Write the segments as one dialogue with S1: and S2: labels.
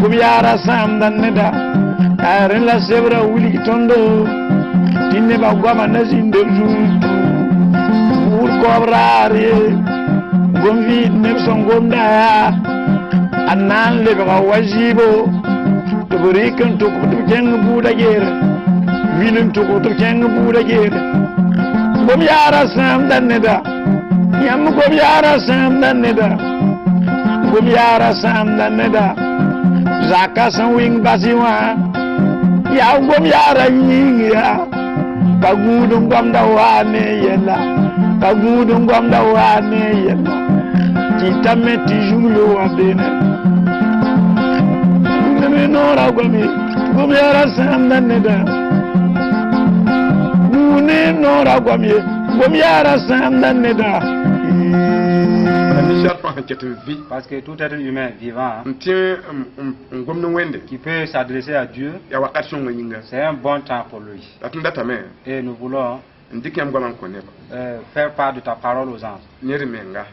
S1: Gom yaara sãamda neda yaa rẽ la sebrã wilg tõndo tɩ nebã goamã na zĩnd b zugr tũ buud kaoob raar ye gom vɩɩd neb sẽn gomda yaa a na n lebga wa zɩɩbo tɩ b rɩk n tʋk tɩ b kẽng buudã geere wil n tʋk tɩ b kẽng buudã geere gom yaara sãamda neda yãmb gom yaara sãamda neda gom yaara sãamda neda zaka sẽn wɩng basi wã yaa gom yaara yĩng yaa ka gũud n gomda waa ne yɛla ka gũud n gomda waa ne yɛla tɩ tame tɩ zuglo wã beene neme noora goame gom yaara sãamda neda gũud ne noora goam ye gom yaara sãamda neda.
S2: Bala ninsaal fãa sẽn ket n vɩ
S3: Parce que tout être humain vivant
S2: n tẽ n gom ne Wẽnde
S3: qui peut s'adresser à Dieu,
S2: yaa wakat sõngã yĩnga.
S3: C'est un bon temps pour lui.
S2: La tõnd datame
S3: Et nous voulons
S2: n dɩk yãmb goamã n kõ nebã
S3: faire part de ta parole aux anges,
S2: ned menga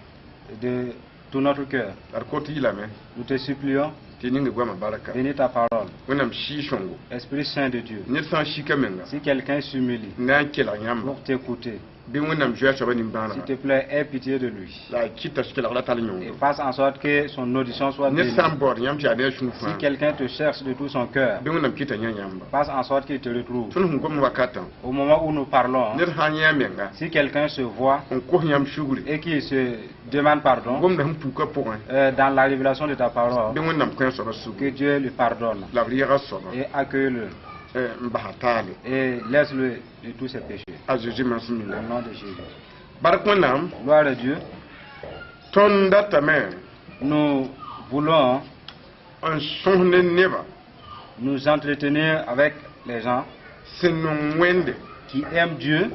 S3: de tout notre cœur.
S2: La d kot yɩlame
S3: Nous te supplions,
S2: tɩ ning goamã barka.
S3: Bénis ta parole.
S2: Wẽnnaam Sɩɩg sõngo.
S3: Esprit Saint de Dieu,
S2: Ned sã n sika menga
S3: si quelqu'un s'humilie
S2: n na n kelg yãmba
S3: pour t'écouter,
S2: bɩ Wẽnnaam zoɛɛ soabã
S3: s'il
S2: nimbãanega
S3: te plaît, aie pitié de lui.
S2: La a kɩta kelg la tall
S3: Et
S2: yõndo.
S3: Fasse en sorte que son audition soit
S2: Ned
S3: bénie.
S2: sã n baood yãmb tɩ yaa ne a sũur
S3: Si
S2: fãa
S3: quelqu'un te cherche de tout son cœur,
S2: bɩ Wẽnnaam kɩta yã yãmba.
S3: Fasse en sorte qu'il te retrouve.
S2: Tõnd sẽn gom wakatã
S3: Au moment où nous parlons,
S2: ned sã n yẽ a menga
S3: si quelqu'un se voit
S2: n kos yãmb sugri
S3: et qu'il se demande pardon,
S2: gomda sẽn puka pʋgẽ
S3: dans la révélation de ta parole,
S2: bɩ Wẽnnaam kõ a soaba
S3: que
S2: sugri
S3: Dieu lui pardonne
S2: la b rɩɛga soaba
S3: et accueille-le
S2: n basa taale.
S3: Et laisse-le de tous ses péchés.
S2: A Zeezi masẽ
S3: Au nom de Jésus.
S2: Bark Wẽnnaam.
S3: Gloire à Dieu.
S2: Tõnd datame
S3: Nous voulons
S2: n sõs ne nebã
S3: nous entretenir avec les gens
S2: sẽn nong Wẽnde
S3: qui aiment Dieu,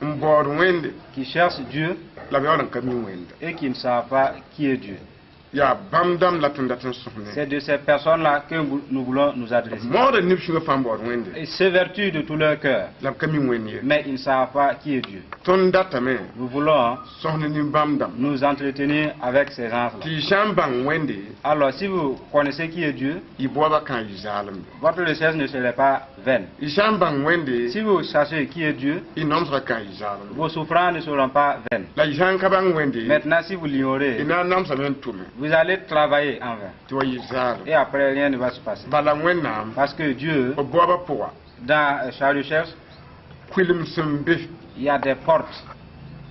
S2: n baood Wẽnde
S3: qui cherchent Dieu
S2: la b yaool n ka mi Wẽnde.
S3: Et qui ne savent pas qui est Dieu.
S2: Yaa bãmb dãmb la tõnd dat n sõs ne.
S3: C'est de ces personnes-là que nous voulons nous adresser.
S2: Maooda neb sũngã fãa n baood Wẽnde
S3: Ils s'évertuent de tout leur cœur,
S2: la b ka mi Wẽnd ye.
S3: Mais ils ne savent pas qui est Dieu.
S2: Tõnd datame
S3: Nous voulons
S2: sõs ne nin-bãmb dãmb
S3: nous entretenir avec ces gens-là.
S2: Tɩ y sã n bãng Wẽnde
S3: Alors, si vous connaissez qui est Dieu,
S2: y boabã kã yɩ zaalemde.
S3: Votre recherche ne serait pas vaine.
S2: Y sã n bãng Wẽnde
S3: Si vous sachez qui est Dieu,
S2: y namsgã kã yɩ zaalemde.
S3: Vos souffrances ne seront pas vaines.
S2: La y sã n ka bãng Wẽnde
S3: Maintenant, si vous
S2: y
S3: l'ignorez,
S2: na n namsame n tʋme
S3: vous allez travailler en vain.
S2: Tɩ wa yɩ zaalem.
S3: Et après, rien ne va se passer.
S2: Bala Wẽnnaam
S3: Parce que Dieu,
S2: b boabã pʋga
S3: dans sa recherche,
S2: kʋɩlem sẽn be
S3: il y a des portes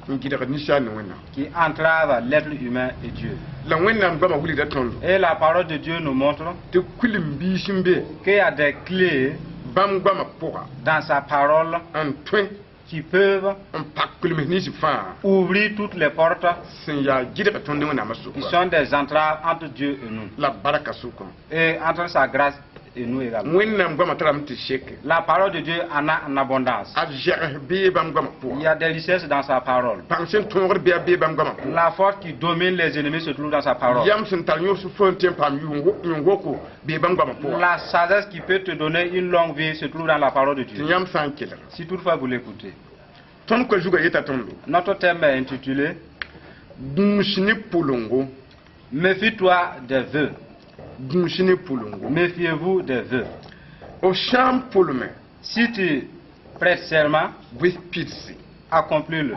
S2: n gɩdgd ninsaal ne Wẽnnaam.
S3: Qui entravent l'être humain et Dieu.
S2: La Wẽnnaam goamã wilgda tõndo
S3: Et la parole de Dieu nous montre
S2: tɩ kʋɩlem biis n be
S3: qu'il y a des clés
S2: bãmb goamã pʋga
S3: dans sa parole
S2: n tõe
S3: qui peuvent
S2: n pak kʋɩlems nins fãa
S3: ouvrir toutes les portes
S2: sẽn yaa gɩdg tõnd ne Wẽnnaamã
S3: qui
S2: sʋka
S3: sont des entraves entre Dieu et nous.
S2: La barka sʋkã.
S3: Et entre sa grâce et nous également.
S2: Wẽnnaam goamã tarame tɩ seke.
S3: La parole de Dieu en a en abondance.
S2: A zɛgs bee bãmb goamã
S3: Il y
S2: pʋga.
S3: A des richesses dans sa parole.
S2: Pãng sẽn tõogd bɩ a bee bãmb goamã pʋga.
S3: La force qui domine les ennemis se trouve dans sa parole.
S2: Yam sẽn tar yõs fo n tẽ n paam yũn woko bee bãmb goamã pʋga.
S3: La sagesse qui peut te donner une longue vie se trouve dans la parole de
S2: Tɩ
S3: Dieu.
S2: Yãmb sã n kelg.
S3: Si toutefois vous l'écoutez.
S2: Tõnd koa zugã yeta tõndo
S3: Notre thème est intitulé
S2: gũus ne pʋlengo.
S3: Méfie-toi des vœux.
S2: Gũus ne pʋlengo.
S3: Méfiez-vous des vœux.
S2: F sã n pʋlme
S3: Si tu prêtes serment,
S2: bɩ pidsi.
S3: Accomplis-le.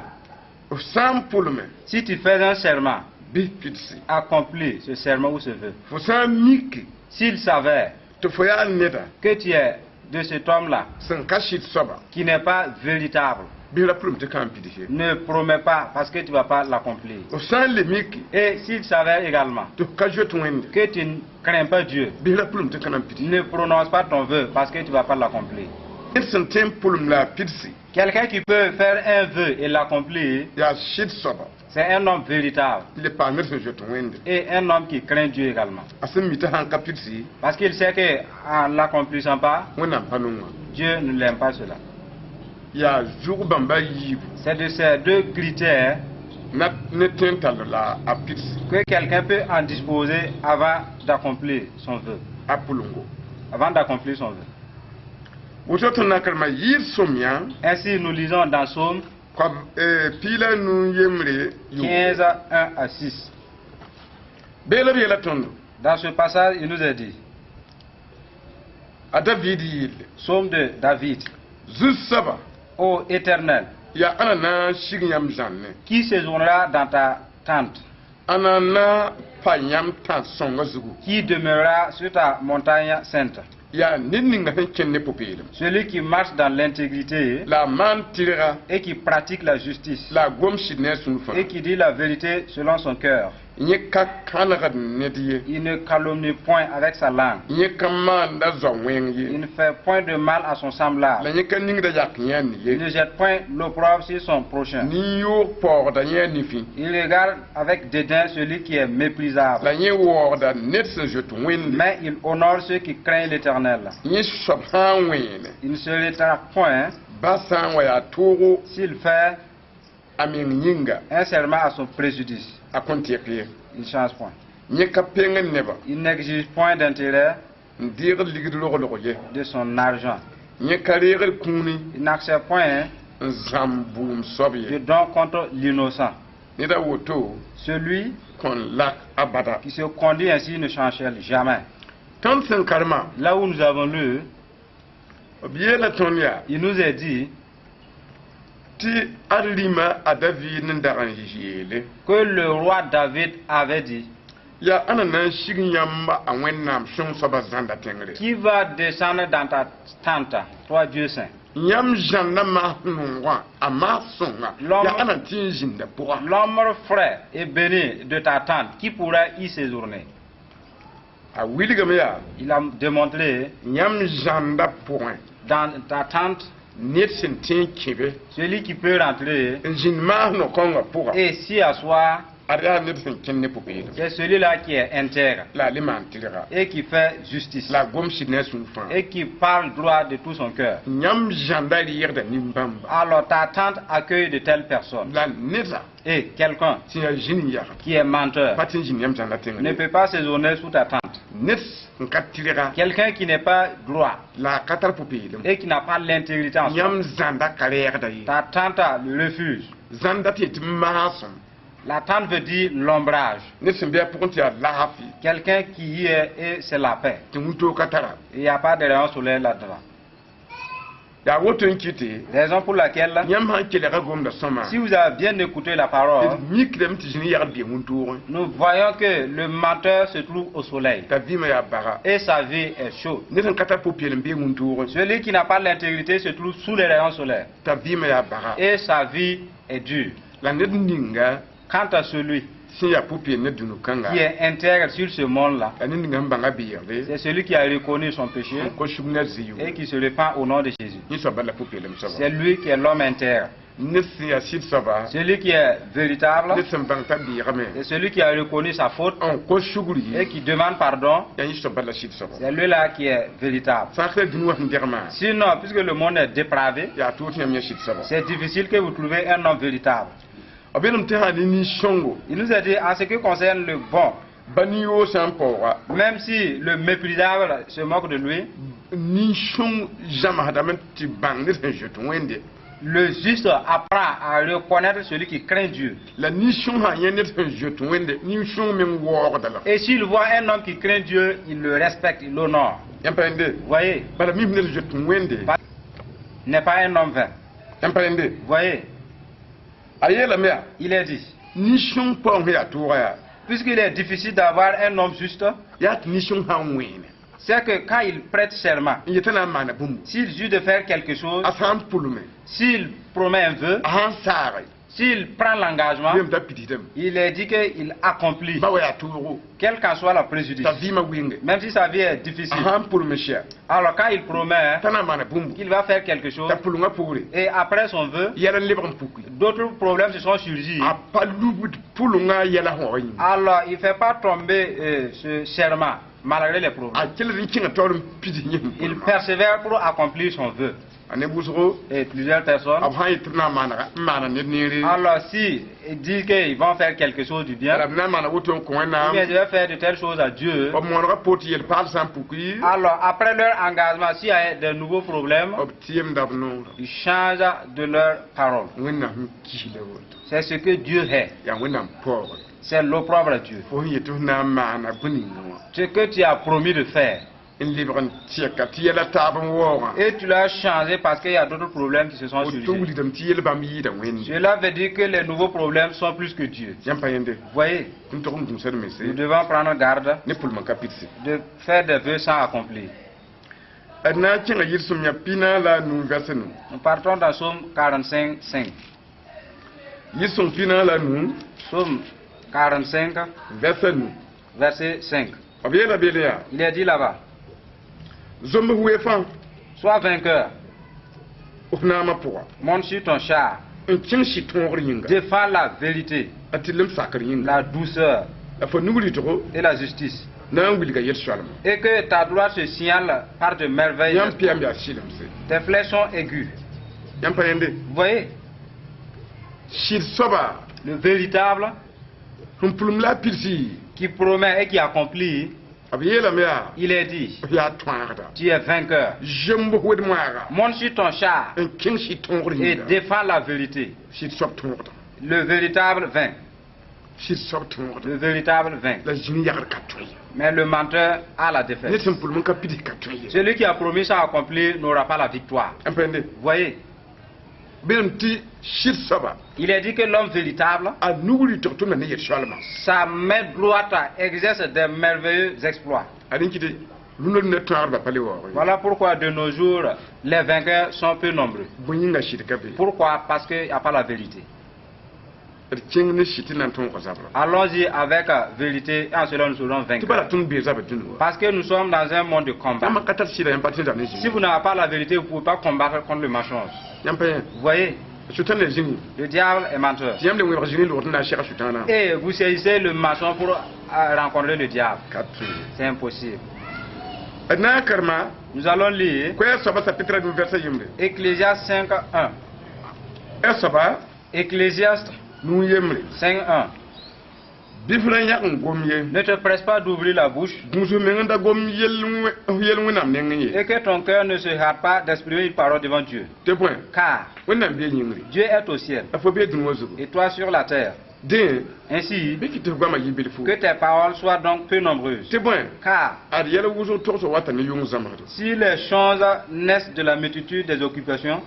S2: F sã n pʋlme
S3: Si tu fais un serment,
S2: bɩ pidsi.
S3: Accomplis ce serment ou ce vœu.
S2: Fo sã n mik
S3: S'il s'avère
S2: tɩ fo yaa neda
S3: que tu es de cet homme-là
S2: sẽn ka sɩd soaba
S3: qui n'est pas véritable,
S2: bɩ ra pʋlem tɩ ka n pids.
S3: Ne promets pas parce que tu ne vas pas l'accomplir.
S2: F sã n le mik
S3: Et s'il s'avère également
S2: tɩ f ka zoet Wẽnde
S3: que tu ne crains pas Dieu,
S2: bɩ ra pʋlem tɩ ka na n pids.
S3: Ne prononce pas ton vœu parce que tu ne vas pas l'accomplir.
S2: Ned sẽn tõe n pʋlem la a pidsi
S3: Quelqu'un qui peut faire un vœu et l'accomplir,
S2: yaa sɩd soaba
S3: c'est un homme véritable
S2: le paam ned sẽn zoet Wẽnde.
S3: Et un homme qui craint Dieu également.
S2: A sẽn mi tɩ sãn ka pidsi
S3: Parce qu'il sait qu'en l'accomplissant pas,
S2: Wẽnnaam pa nongã.
S3: Dieu ne l'aime pas cela.
S2: Yaa zug bãmba yiibu
S3: C'est de ces deux critères
S2: na ne tõe n tall la a pidsi
S3: que quelqu'un peut en disposer avant d'accomplir son vœu.
S2: A pʋlengo.
S3: Avant d'accomplir son vœu.
S2: Woto tõnd na n karema yɩɩd sõmyã
S3: Ainsi, nous lisons dans Psaume
S2: koab 15
S3: 15, 1 à 6.
S2: Beela b yeela tõndo
S3: Dans ce passage, il nous est dit,
S2: A David yelle.
S3: Psaume de David.
S2: Zu-soaba,
S3: Ô Éternel,
S2: yaa ãnna na n sig yãmb zãnne?
S3: Qui séjournera dans ta tente?
S2: Ãnna na pa yãmb tãn-sõngã zugu?
S3: Qui demeurera sur ta montagne sainte?
S2: Yaa ned ninga sẽn kẽnd ne pʋ-peelem.
S3: Celui qui marche dans l'intégrité
S2: La a maan tɩrga.
S3: Et qui pratique la justice
S2: La a gom sɩd ne a sũur fãa.
S3: Et qui dit la vérité selon son cœur.
S2: Yẽ ka kãnegd ned ye.
S3: Il ne calomnie point avec sa langue.
S2: Yẽ ka maanda zao wẽng ye.
S3: Il ne fait point de mal à son semblable.
S2: La yẽ ka ningda yak yẽ a ni
S3: Il
S2: ye.
S3: Ne jette point l'opprobre sur son prochain.
S2: Nin-yoog paoogda yẽ a nifẽ.
S3: Il regarde avec dédain celui qui est méprisable.
S2: La yẽ waoogda ned sẽn zoet Wẽnde.
S3: Mais il honore ceux qui craignent l'Éternel.
S2: Yẽ soab sã n wẽene,
S3: Il ne se rétracte point
S2: ba sã n wa yaa toogo
S3: s'il fait
S2: a meng yĩnga,
S3: un serment à son préjudice.
S2: A kõn tɩk ye.
S3: Il ne change point.
S2: Yẽ ka peng neba
S3: Il n'exige point d'intérêt
S2: n deegd ligd roglg ye.
S3: De son argent.
S2: Yẽ ka reegd kũuni
S3: Il n'accepte point
S2: n zãmb bʋʋm soab
S3: de
S2: ye.
S3: don contre l'innocent.
S2: Ned a woto
S3: Celui
S2: kõn lak abada.
S3: Qui se conduit ainsi ne chancelle jamais.
S2: Tõnd sẽn karema,
S3: Là où nous avons lu,
S2: b yeela tõnd yaa
S3: il nous est dit
S2: tɩ ad rĩmã a David n dag n yeele
S3: que le roi David avait dit:
S2: yaa ãnna na n sig yãmb a Wẽnnaam sõng soabã zãnda tẽngre?
S3: Qui va descendre dans ta tente, toi Dieu saint?
S2: Yãmb zãnda maas nongã a maas sõnga,
S3: L'homme-
S2: yaa ãnna tɩ n zĩnda pʋga?
S3: L'homme frais et béni de ta tente, qui pourra y séjourner?
S2: A wilgame yaa
S3: Il a démontré
S2: yãmb zãnda pʋgẽ
S3: dans ta tente
S2: ned sẽn tẽ n kẽbe
S3: celui qui peut rentrer
S2: n zĩnd maas no-kãongã pʋga,
S3: et s'y asseoir,
S2: ad yaa ned sẽn kẽnd ne pʋ-peelem
S3: c'est celui-là qui est intègre
S2: la a le maan tɩrga
S3: et qui fait justice
S2: la a gom sɩd ne a sũur fãa.
S3: Et qui parle droit de tout son cœur.
S2: Yãmb zãnda reegda nin-bãmba.
S3: Alors ta tente accueille de telles personnes.
S2: La neda
S3: Et quelqu'un
S2: tɩ yaa zĩn n yaga
S3: qui est menteur
S2: pa tɩ n zĩnd yãmb zãnda
S3: ne
S2: tẽngre.
S3: Peut pas séjourner sous ta tente.
S2: Ned n ka tɩrga
S3: Quelqu'un qui n'est pas droit
S2: la a ka tar pʋ-peelem,
S3: et qui n'a pas l'intégrité en soi,
S2: yãmb zãnda ka reegda ye.
S3: Ta tente le refuse.
S2: Zãnda tɩ yetɩ maasem.
S3: La tente veut dire l'ombrage.
S2: Ned sẽn be a pʋgẽ tɩ yaa laafɩ.
S3: Quelqu'un qui y est et c'est la paix.
S2: Tɩ wĩntoog ka tara.
S3: Il n'y a pas de rayon solaire là-dedans.
S2: Yaa woto n kɩte
S3: Raison pour laquelle,
S2: yãmb sã n kelga gomda sõma,
S3: si vous avez bien écouté la parole,
S2: d mikdame tɩ zĩn yagd bee wĩntoogẽ.
S3: Nous voyons que le menteur se trouve au soleil
S2: T'a vɩɩmã yaa baga.
S3: Et sa vie est chaude.
S2: Ned sẽn ka tar pʋ-peelem bee wĩntoogẽ.
S3: Celui qui n'a pas l'intégrité se trouve sous les rayons solaires
S2: T'a vɩɩmã yaa baga.
S3: Et sa vie est dure.
S2: La ned ninga
S3: Quant à celui
S2: sẽn yaa pʋ-peelem ne dũni kãnga,
S3: qui est intègre sur ce monde-là,
S2: la ned ninga sẽn bãnga beegde
S3: c'est celui qui a reconnu son péché
S2: n kos sug ne zɩ
S3: et qui se repent au nom de Jésus.
S2: Yẽ soaba la pʋ-peelem soaba.
S3: C'est lui qui est l'homme intègre.
S2: Ned sẽn yaa sɩd soaba,
S3: Celui qui est véritable,
S2: ned sẽn bãng t'a beegame
S3: c'est celui qui a reconnu sa faute
S2: n kos sugr
S3: et qui demande pardon.
S2: Yaa yẽ soaba la sɩd soaba.
S3: C'est lui-là qui est véritable.
S2: Sã n ka dũni wã sẽn degmã,
S3: Sinon, puisque le monde est dépravé,
S2: yaa toog tɩ yãmb yã sɩd soaba.
S3: C'est difficile que vous trouviez un homme véritable.
S2: B yeelame tɩ sã ne nin-sõngo,
S3: Il nous a dit, en ce qui concerne le bon,
S2: ba nin-yoog sã n paooga,
S3: même si le méprisable se moque de lui,
S2: nin-sõng zãmsdame tɩ bãng ned sẽn zoet Wẽnde.
S3: Le juste apprend à reconnaître celui qui craint Dieu.
S2: La nin-sõng sã n yẽ ned sẽn zoet Wẽnde, nin-sõng meng waoogda la.
S3: Et s'il voit un homme qui craint Dieu, il le respecte, il l'honore.
S2: Yãmb pa yẽnde?
S3: Vous voyez,
S2: Bala mim ned zoet Wẽnde.
S3: N'est pas un homme vain.
S2: Yãmb pa yẽnde?
S3: Vous voyez,
S2: A yeelame yaa
S3: il est dit,
S2: nin-sõng paoong sẽn yaa tooga yaa
S3: puisqu'il est difficile d'avoir un homme juste,
S2: yaa tɩ nin-sõng sã n wẽene
S3: c'est que quand il prête serment,
S2: n yetã na n maana bũmb,
S3: s'il jure de faire quelque chose,
S2: a sã n pʋlme,
S3: s'il promet un vœu,
S2: a sã n saage,
S3: s'il prend l'engagement,
S2: yem t'a pidsdame.
S3: Il est dit qu'il accomplit,
S2: Ba wa yaa toogo,
S3: quel qu'en soit la préjudice,
S2: t'a vɩɩmã wɩnge,
S3: même si sa vie est
S2: a
S3: difficile.
S2: sã n pʋlme sɩa
S3: Alors quand il promet
S2: t'a na n maana bũmb,
S3: qu'il va faire quelque chose,
S2: t'a pʋlengã poore
S3: et après son vœu,
S2: yɛl n lebg n puki,
S3: d'autres problèmes se sont surgis.
S2: A pa lubd pʋlengã yɛla sẽoog yĩnga.
S3: Alors il ne fait pas tomber ce serment, malgré les problèmes.
S2: A kelg n kẽnga taoor n pids yẽm.
S3: Il persévère pour accomplir son vœu.
S2: A ne wʋsgo,
S3: Et plusieurs personnes,
S2: b sã n yet tɩ b na n maanega n maana ned neere,
S3: alors si il dit qu'ils vont faire quelque chose du bien,
S2: la b na n maana woto n kõ
S3: ou bien
S2: Wẽnnaam,
S3: je vais faire de telles choses à Dieu,
S2: b moonegã poor tɩ yel-paal sã n puki,
S3: alors après leur engagement, s'il y a de nouveaux problèmes,
S2: b tɩyemda b noora.
S3: Ils changent de leur parole.
S2: Wẽnnaam sẽn kis la woto.
S3: C'est ce que Dieu hait.
S2: Yaa Wẽnnaam paoogre.
S3: C'est l'opprobre à Dieu.
S2: Fo sẽn yet tɩ f na n maana bũn ninga wã,
S3: Ce que tu as promis de faire,
S2: N lebg n tɛka tɩ yɛla taab n waoogã.
S3: Et tu l'as changé parce qu'il y a d'autres problèmes qui se sont
S2: Woto
S3: surgis.
S2: Wilgdame tɩ yel bãmb yɩɩda Wẽnde.
S3: Cela veut dire que les nouveaux problèmes sont plus que Dieu.
S2: Yãmb pa yẽnde.
S3: Vous voyez,
S2: Tɩ n tog n gũusd mense
S3: nous devons prendre garde
S2: ne pʋlem n ka pidse.
S3: De faire des vœux sans accomplir.
S2: D na n kẽnga yɩl-sõmyã 45 vɛrse nu.
S3: Nous partons dans Psaume 45, 5.
S2: Yɩl-sõng 45.
S3: Psaume 45,
S2: Vɛrse nu.
S3: Verset 5.
S2: B yeela beele yaa.
S3: Il est dit là-bas,
S2: Zomb wee fãa.
S3: Sois vainqueur,
S2: F naamã pʋga.
S3: Monte sur ton char,
S2: N kẽng sɩ tõogr yĩnga.
S3: Défends la vérité,
S2: A tɩlem sakr yĩnga.
S3: La douceur
S2: La fo nug rɩtgo.
S3: Et la justice.
S2: Na n wilga yel-soalma.
S3: Et que ta droite se signale par de merveilles.
S2: Yãmb pɩam yaa sɩlemse.
S3: Tes flèches sont aiguës.
S2: Yãmb pa yẽnde.
S3: Vous voyez,
S2: Sɩd soaba.
S3: Le véritable
S2: Sẽn pʋlem la a pidsi.
S3: Qui promet et qui accomplit,
S2: B yeelame yaa.
S3: Il est dit,
S2: F yaa tõagda.
S3: Tu es vainqueur.
S2: Zemb wed moaaga.
S3: Monte sur ton char
S2: N kẽng sɩd tõogr
S3: et
S2: yĩnga.
S3: Défends la vérité.
S2: Sɩd soab tõogda.
S3: Le véritable vainc.
S2: Sɩd soab tõogda.
S3: Le véritable vainc.
S2: La zĩn yagd ka tõe ye.
S3: Mais le menteur a la défaite.
S2: Ned sẽn pʋlem n ka pids ka tõe ye.
S3: Celui qui a promis sans accomplir n'aura pas la victoire.
S2: Yãmb pa yẽnde.
S3: Vous voyez,
S2: Belem tɩ sɩd soaba.
S3: Il est dit que l'homme véritable,
S2: A nug rɩtg tʋmda ne yel-soalma.
S3: Sa main droite exerce des merveilleux exploits.
S2: A rẽn kɩtɩ rũndã rũndã tõagdbã pa le waoog ye.
S3: Voilà pourquoi de nos jours, les vainqueurs sont peu nombreux.
S2: Bõe yĩnga sɩd ka be.
S3: Pourquoi? Parce qu'il n'y a pas la vérité.
S2: D kẽng ne sɩd tɩ na n tõog zabrã.
S3: Allons-y avec vérité et en cela nous serons
S2: Tɩ bala
S3: vainqueurs.
S2: tõnd bee zabr dũni wa.
S3: Parce que nous sommes dans un monde de combat.
S2: Yãmb ka tar sɩda yãmb pa tɩ zab ne
S3: Si
S2: zĩnga.
S3: vous n'avez pas la vérité, vous ne pouvez pas combattre contre le mensonge.
S2: Yãmb pa yẽ.
S3: Vous voyez,
S2: Sʋtãan la zĩngi.
S3: Le diable est menteur.
S2: Tɩ yãmb le wẽbg zĩni logd n na n sɛg sʋtãanã.
S3: Et vous saisissez le mensonge pour rencontrer le diable.
S2: Ka tõe ye.
S3: C'est impossible.
S2: D na n karema.
S3: Nous allons lire
S2: Koɛɛg soaba sapɩtra nu vɛrsa yembre.
S3: Ecclésiaste 5, 1.
S2: Ɛ soaba.
S3: Ecclésiaste
S2: Nuu yembre.
S3: 5, 1.
S2: Bɩ f ra yãg n gom ye.
S3: Ne te presse pas d'ouvrir la bouche
S2: Gũus f meng n da gom yel Wẽnnaam nengẽ ye.
S3: Et que ton cœur ne se hâte pas d'exprimer une parole devant Dieu.
S2: Tɩ bõe.
S3: Car
S2: Wẽnnaam bee yĩngri.
S3: Dieu est au ciel
S2: La fo bee dũni wã zugu.
S3: Et toi sur la terre.
S2: Dẽ.
S3: Ainsi,
S2: Bɩ kɩ tɩ f goamã yɩ bilfu.
S3: Que tes paroles soient donc peu nombreuses.
S2: Tɩ bõe.
S3: Car
S2: Ad yɛl wʋsg togsg wata ne yʋng zãmsdo.
S3: Si les choses naissent de la multitude des occupations,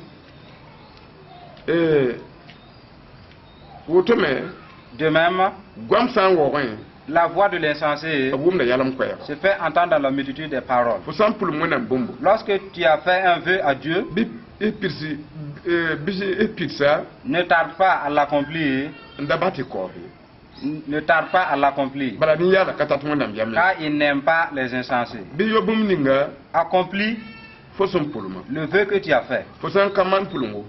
S2: Woto me.
S3: De même,
S2: Goam sã n waoogẽ.
S3: La voix de l'insensé
S2: B wʋmda yalem koɛɛga.
S3: Se fait entendre dans la multitude des paroles.
S2: Fo sã n pʋlem Wẽnnaam bũmbu.
S3: Lorsque tu as fait un vœu à Dieu,
S2: Bɩ y pidsi bɩ y pidsa.
S3: Ne tarde pas à l'accomplir.
S2: N da bas tɩ kaoos ye.
S3: Ne tarde pas à l'accomplir.
S2: Bala nin-yaala ka tat Wẽnnaam yam ye.
S3: Car il n'aime pas les insensés.
S2: Bɩ yo bũmb ninga.
S3: Accomplis
S2: Fo sẽn pʋlma.
S3: Le vœu que tu as fait.
S2: Fo sã n ka maan pʋlengo.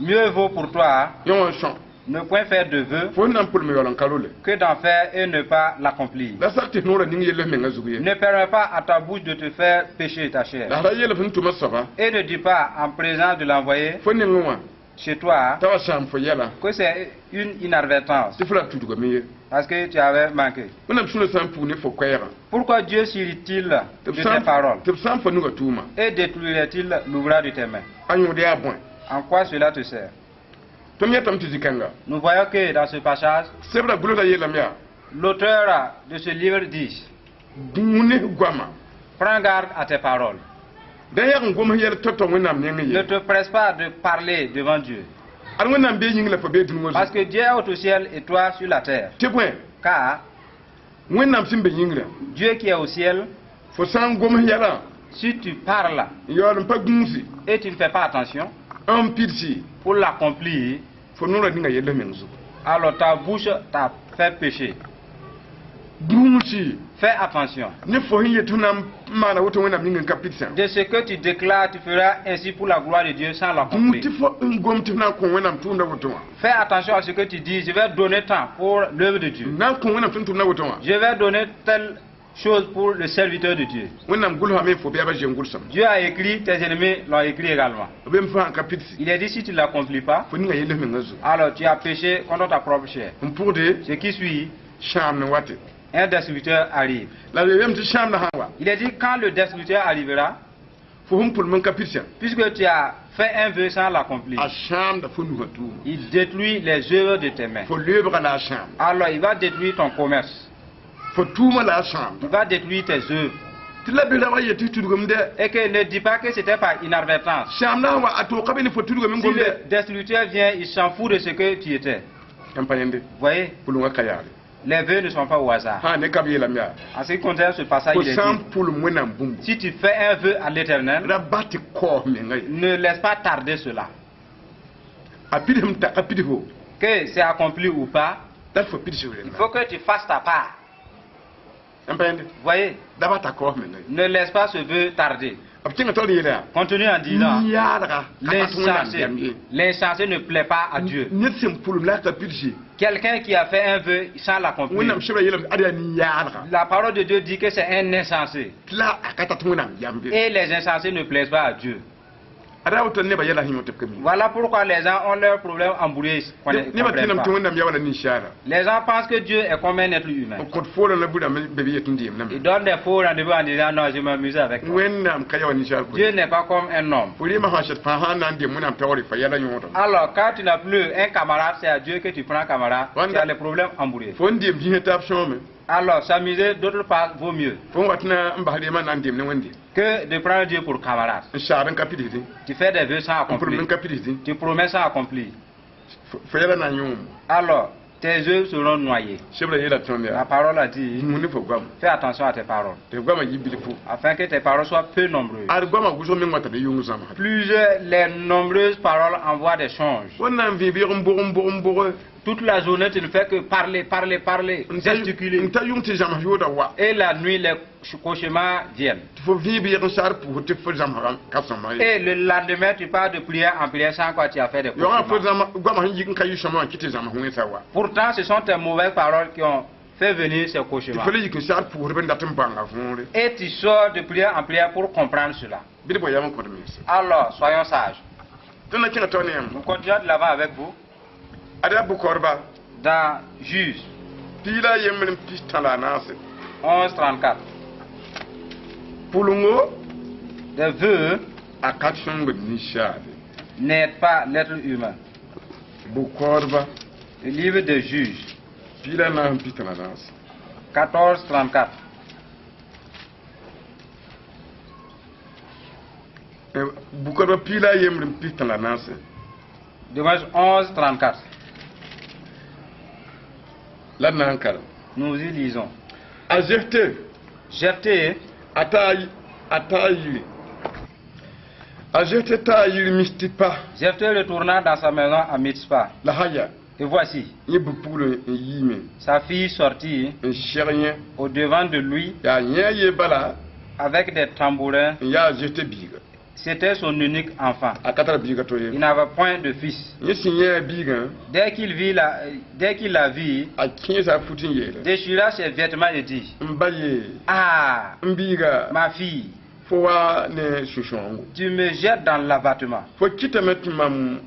S3: Mieux vaut pour toi
S2: Yẽ wã n sõ.
S3: Ne point faire de vœu
S2: Fo sẽn na n pʋlem yaool n ka role.
S3: Que d'en faire et ne pas l'accomplir.
S2: La sak tɩ f noorã ning yell f menga zug ye.
S3: Ne permets pas à ta bouche de te faire pécher ta chair.
S2: La ra yeel f n tʋma soaba.
S3: Et ne dis pas en présence de l'envoyé
S2: Fo nengẽ wã.
S3: Chez toi
S2: T'a wa sãam fo yɛla.
S3: Que c'est une inadvertance
S2: Tɩ f ra tudgame ye.
S3: Parce que tu avais manqué.
S2: Wẽnnaam sũurã sã n pug ne fo koɛɛgã.
S3: Pourquoi Dieu s'irrite-t-il
S2: Tɩ
S3: de
S2: b
S3: tes
S2: sã n
S3: paroles
S2: tɩ b sã n fa nuga tʋʋma.
S3: Et détruirait-il l'ouvrage de tes mains?
S2: A yõod yaa bõe.
S3: En quoi cela te sert?
S2: Tõnd yetame tɩ zĩ-kãnga.
S3: Nous voyons que dans ce passage,
S2: Sebra gʋlsda yeelame yaa.
S3: L'auteur de ce livre dit:
S2: Gũu ne goama.
S3: Prends garde à tes paroles.
S2: Da yag n gom yɛl tɔ-tɔ Wẽnnaam nengẽ
S3: Ne
S2: ye.
S3: te presse pas de parler devant Dieu.
S2: Ad Wẽnnaam bee yĩng la fo bee dũni wã
S3: Parce
S2: zugu.
S3: Que Dieu est au ciel et toi sur la terre.
S2: Tɩ bõe.
S3: Car
S2: Wẽnnaam sẽn be yĩngrã.
S3: Dieu qui est au ciel,
S2: Fo sã n gom yɛlã.
S3: Si tu parles
S2: N yaool n pa gũusi.
S3: Et tu ne fais pas attention
S2: N pidsi.
S3: Pour l'accomplir,
S2: Fo noorã ninga yell f meng zugu.
S3: Alors ta bouche t'a fait pécher.
S2: Gũusi.
S3: Fais attention.
S2: Ne fo sẽn yet tɩ f na n maana woto Wẽnnaam ning n ka pidsã.
S3: De ce que tu déclares, tu feras ainsi pour la gloire de Dieu sans
S2: Gũus
S3: l'accomplir.
S2: Tɩ fo n gom tɩ f na n kõ Wẽnnaam tʋʋmdã woto wã.
S3: Fais attention à ce que tu dis. Je vais donner tant pour l'œuvre de Dieu.
S2: N na n kõ Wẽnnaam tʋm-tʋmdã woto wã.
S3: Je vais donner telle chose pour le serviteur de Dieu.
S2: Wẽnnaam gʋlsame fo bɩ a ba zen gʋlsame.
S3: Dieu a écrit, tes ennemis l'ont écrit également.
S2: B m fãa n ka pidsi.
S3: Il est dit, si tu ne l'accomplis pas,
S2: Fo ninga yell f menga zugu.
S3: Alors tu as péché contre ta propre chair.
S2: N pʋgde.
S3: Ce qui suit,
S2: Sãam n wate.
S3: Un destructeur arrive.
S2: La b yeelame tɩ sãamdã sã n wa.
S3: Il est dit, quand le destructeur arrivera,
S2: Fo sẽn pʋlem n ka pidsã.
S3: Puisque tu as fait un vœu sans l'accomplir,
S2: A sãamda fo nusã tʋʋma.
S3: Il détruit les œuvres de tes mains.
S2: Fo leebga la a sãamda.
S3: Alors il va détruire ton commerce.
S2: Fo tʋʋma la a sãamda.
S3: Il va détruire tes œuvres.
S2: Tɩ la bɩ raoogã yet tɩ tudgame dɛ.
S3: Et que ne dis pas que c'était par inadvertance.
S2: Sãam na sẽn wa a toog ka be ne fo tudgame n
S3: Si
S2: gomdɛ.
S3: le destructeur vient, il s'en fout de ce que tu étais.
S2: Yãmb pa yẽnde.
S3: Voyez,
S2: Pʋlengã ka yaale.
S3: Les vœux ne sont pas au hasard.
S2: Sã ne ka b yeelame yaa.
S3: En ce qui concerne ce passage,
S2: Fo
S3: il est
S2: sã n
S3: dit,
S2: pʋlem Wẽnnaam bũmbu.
S3: Si tu fais un vœu à l'Éternel,
S2: Ra bas tɩ kaoos menga ye.
S3: Ne laisse pas tarder cela.
S2: A pidsem ta ka pidsgo.
S3: Que c'est accompli ou pas,
S2: La fo pids
S3: il faut que tu fasses ta part.
S2: Yãmb pa yẽnde.
S3: Voyez,
S2: Da bas t'a kaoos menga ye.
S3: Ne laisse pas ce vœu tarder.
S2: B kẽnga taoor yeela yaa.
S3: Continue en disant,
S2: Yaalga ka tat Wẽnnaam
S3: l'insensé,
S2: yam ye.
S3: L'insensé ne plaît pas à Dieu.
S2: Ned sẽn pʋlem la a ka pidse.
S3: Quelqu'un qui a fait un vœu sans l'accomplir,
S2: Wẽnnaam sebra yeelame ad yaa nin-yaalga.
S3: La parole de Dieu dit que c'est un insensé.
S2: Tɩ la a ka tat Wẽnnaam yam ye.
S3: Et les insensés ne plaisent pas à Dieu.
S2: A ra woto nebã yɛla sẽn yõ tɩ b ka mi.
S3: Voilà pourquoi les gens ont leurs problèmes embrouillés, qu'on ne
S2: Nebã
S3: comprennent
S2: tẽname
S3: pas.
S2: tɩ Wẽnnaam ya wala ninsaara.
S3: Les gens pensent que Dieu est comme un être humain.
S2: N kõt foorã la buda be be yet n deemdame.
S3: Il donne des faux rendez-vous en disant non, je m'amuse avec toi.
S2: Wẽnnaam ka ya wa ninsaar.
S3: Dieu n'est pas comme un homme.
S2: Fo rɩɩmã sã sɛd fãa sã n na n deem Wẽnnaam taoore fa yɛla yõodame.
S3: Alors, quand tu n'as plus un camarade, c'est à Dieu que tu prends camarade. Tu as les problèmes embrouillés.
S2: Fo n deem zĩisã taab sõome.
S3: Alors, s'amuser d'autre part vaut mieux
S2: Fo n wat na n bas reemã na n deem ne Wẽnde.
S3: Que de prendre Dieu pour camarade.
S2: N saad n ka pidsdẽ.
S3: Tu fais des vœux sans
S2: N pʋlem
S3: accomplir.
S2: n ka pidsdẽ.
S3: Tu promets sans accomplir.
S2: Fo yɛla na n yõom.
S3: Alors, tes œuvres seront noyées.
S2: Sebra yeela tõnd
S3: La
S2: yaa.
S3: Parole a dit,
S2: Yĩng ne fo goam.
S3: Fais attention à tes paroles,
S2: Tɩ goamã yɩ bilfu.
S3: Afin que tes paroles soient peu nombreuses.
S2: Ad goamã wʋsg meng wata be yʋng zãmsd.
S3: Plusieurs, les nombreuses paroles envoient des songes.
S2: Wẽnnaam vɩ bɩg n bog n bog n bog.
S3: Toute la journée, tu ne fais que parler, parler, parler,
S2: N
S3: gesticuler.
S2: ta yʋng tɩ zãms yooda wa.
S3: Et la nuit, les cauchemars viennent.
S2: Tɩ fo vɩ bɩg n saar pʋʋs tɩ fo zãmsgã ka sõma ye.
S3: Et le lendemain, tu pars de prière en prière sans quoi tu as fait des
S2: Yaogã fo
S3: cauchemars.
S2: zãm goamã sẽn yik n ka yɩ sõma wã kɩ tɩ zãms wẽnsa wa.
S3: Pourtant, ce sont tes mauvaises paroles qui ont fait venir ces
S2: Tɩ
S3: cauchemars.
S2: fo le yik n saar pʋʋsdb n dat n bãnga võore.
S3: Et tu sors de prière en prière pour comprendre cela.
S2: Bɩ d bao yam n kõt mense.
S3: Alors, soyons sages.
S2: Tõnd na kẽnga tao ne yãmb.
S3: Nous continuons de l'avant avec vous
S2: Ad yaa bʋ-kaoodba.
S3: Dans Juge
S2: Piig la a yembr n pis tã la a naase.
S3: 11, 34.
S2: Pʋlengo
S3: Des vœux
S2: a ka sõngd ninsaade.
S3: N'aident pas l'être humain.
S2: Bʋ-kaoodba.
S3: Le livre des Juges,
S2: Piig la a naas n pis tã la a naase.
S3: 14, 34.
S2: Bʋ-kaoodba piig la a yembr n pis tã la a naase.
S3: Dimanche 11, 34.
S2: La d na n karem.
S3: Nous y lisons.
S2: A Zefte
S3: Jephthé,
S2: a taa a taa yiri a Zefte taa yiri Mistipa.
S3: Jephthé retourna dans sa maison à Mitzpah.
S2: La sã yaa.
S3: Et voici,
S2: Yẽ bu-pugl n yiime.
S3: Sa fille sortit
S2: N seg yẽ.
S3: Au devant de lui
S2: Yaa yẽ a ye bala.
S3: Avec des tambourins.
S2: N yaa a Zefte biiga.
S3: C'était son unique enfant.
S2: A ka tar biiga to ye.
S3: Il n'avait point de fils.
S2: Yẽ sẽn yẽ a biigã.
S3: Dès qu'il la vit,
S2: A kẽesa a fut n yeele.
S3: Déchira ses vêtements et dit,
S2: N ba ye.
S3: Ah,
S2: N biiga.
S3: Ma fille,
S2: Fo wa ne sũ-sãoongo.
S3: Tu me jettes dans l'abattement.
S2: Fo kɩtame tɩ mam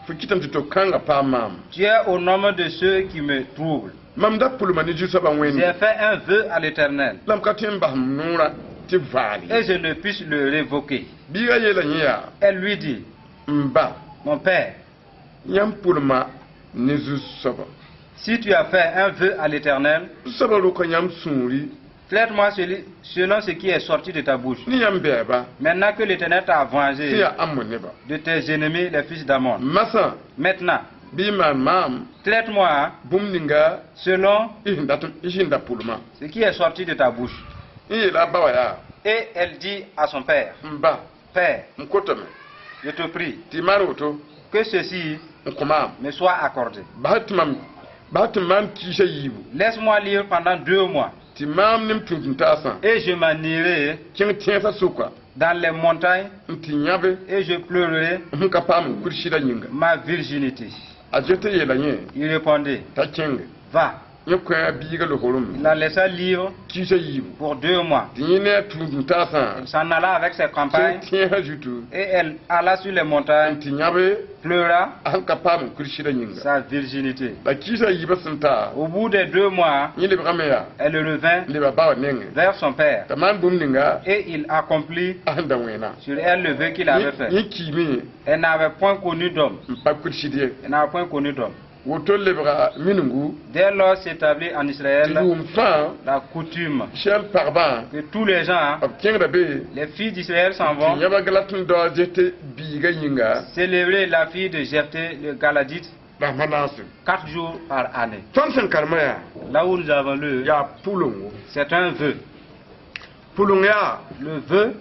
S2: fo kɩtame tɩ to kãngã paam maam.
S3: Tu es au nombre de ceux qui me troublent.
S2: Mam da pʋlma ne Zu-soabã
S3: J'ai
S2: Wẽnde.
S3: Fait un vœu à l'Éternel
S2: La m ka tõe n bas m noorã tɩ vaal ye.
S3: Et je ne puisse le révoquer.
S2: Biigã yeela yẽ yaa.
S3: Elle lui dit,
S2: N ba.
S3: Mon père,
S2: Yãmb pʋlma ne Zu-soabã.
S3: Si tu as fait un vœu à l'Éternel,
S2: Zu-soabã roka yãmb sũuri.
S3: Traite-moi selon ce qui est sorti de ta bouche.
S2: Ne yãmb bɛɛba.
S3: Maintenant que l'Éternel t'a
S2: Tɩ
S3: vengé
S2: yaa Amon nebã.
S3: De tes ennemis, les fils d'Amon.
S2: Masã.
S3: Maintenant,
S2: Bɩ y maan maam.
S3: Traite-moi
S2: Bũmb ninga.
S3: Selon
S2: Y sẽn dat y sẽn da pʋlmã.
S3: Ce qui est sorti de ta bouche.
S2: N yeela a ba wã yaa.
S3: Et elle dit à son père,
S2: N ba.
S3: Père,
S2: N kotame.
S3: Je te prie
S2: Tɩ y maan woto.
S3: Que ceci
S2: N kõ maam.
S3: Me soit accordé.
S2: Bas tɩ mam bas tɩ maam kiisã yiibu.
S3: Laisse-moi lire pendant 2 mois
S2: Tɩ maam ne m tũud-n-taasã.
S3: Et je m'en irai
S2: Kẽng tẽesã sʋka.
S3: Dans les montagnes
S2: N tɩ yãbe.
S3: Et je pleurerai
S2: M ka paam n kur sɩdã yĩnga.
S3: Ma virginité.
S2: A Zefte yeela yẽ.
S3: Il répondit,
S2: T'a kẽnge.
S3: Va.
S2: Yẽ kõ a biigã losorem.
S3: Il la laissa libre
S2: Kiisã yiibu.
S3: Pour 2 mois.
S2: Tɩ yẽ ne a tũud-n-taasã.
S3: Il s'en alla avec ses campagnes
S2: Kẽng tẽesã zutu.
S3: Et elle alla sur les
S2: N
S3: montagnes,
S2: tɩ yãbe.
S3: Pleura
S2: A sẽn ka paam n kur sɩdã yĩnga.
S3: Sa virginité.
S2: La kiisã yiibã sẽn ta.
S3: Au bout des 2 mois,
S2: Yẽ lebgame yaa.
S3: Elle revint
S2: N leba ba wã nengẽ.
S3: Vers son père
S2: T'a maan bũmb ninga.
S3: Et il accomplit
S2: A sẽn da wẽna.
S3: Sur elle le vœu qu'il avait fait.
S2: Yẽ kiime.
S3: Elle n'avait point connu d'homme.
S2: N pa kur sɩd ye.
S3: Elle n'avait point connu d'homme.
S2: Woto lebga mingu.
S3: Dès lors s'établit en Israël
S2: tɩ yʋʋm fãa
S3: la coutume
S2: Israɛl pagba
S3: que tous les gens,
S2: b kẽngda be
S3: les filles d'Israël s'en
S2: tɩ
S3: vont
S2: yãba Galat n dao a Zefte biiga yĩnga
S3: célébrer la fille de Jephthé, le Galadite,
S2: rasma naase.
S3: 4 jours par année.
S2: Tõnd sẽn karema yaa
S3: Là où nous avons lu,
S2: yaa pʋlengo.
S3: C'est un vœu.
S2: Pʋleng yaa
S3: Le vœu,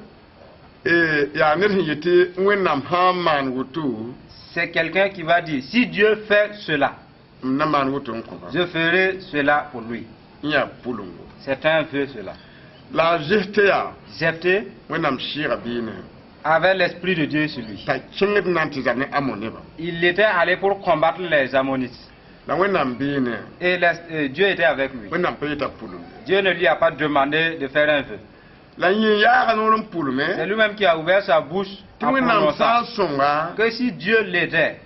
S2: yaa ned sẽn yetɩ Wẽnnaam sã n maan woto
S3: c'est quelqu'un qui va dire, si Dieu fait cela,
S2: m na maan woto n kõba.
S3: Je ferai cela pour lui.
S2: N yaa pʋlengo.
S3: C'est un vœu, cela.
S2: La a Zefte yaa
S3: Jephthé
S2: Wẽnnaam sɩɩga beene
S3: avait l'Esprit de Dieu sur lui.
S2: T'a kẽngd na n tɩ zab ne Amo nebã.
S3: Il était allé pour combattre les Ammonites.
S2: La Wẽnnaam beene
S3: Et Dieu était avec lui.
S2: Wẽnnaam pa yeta pʋlem.
S3: Dieu ne lui a pas demandé de faire un vœu.
S2: La yẽ yaaga noor n pʋlme
S3: C'est lui-même qui a ouvert sa bouche
S2: tɩ
S3: en
S2: Wẽnnaam
S3: prononçant
S2: sã n sõnga
S3: que si Dieu l'aidait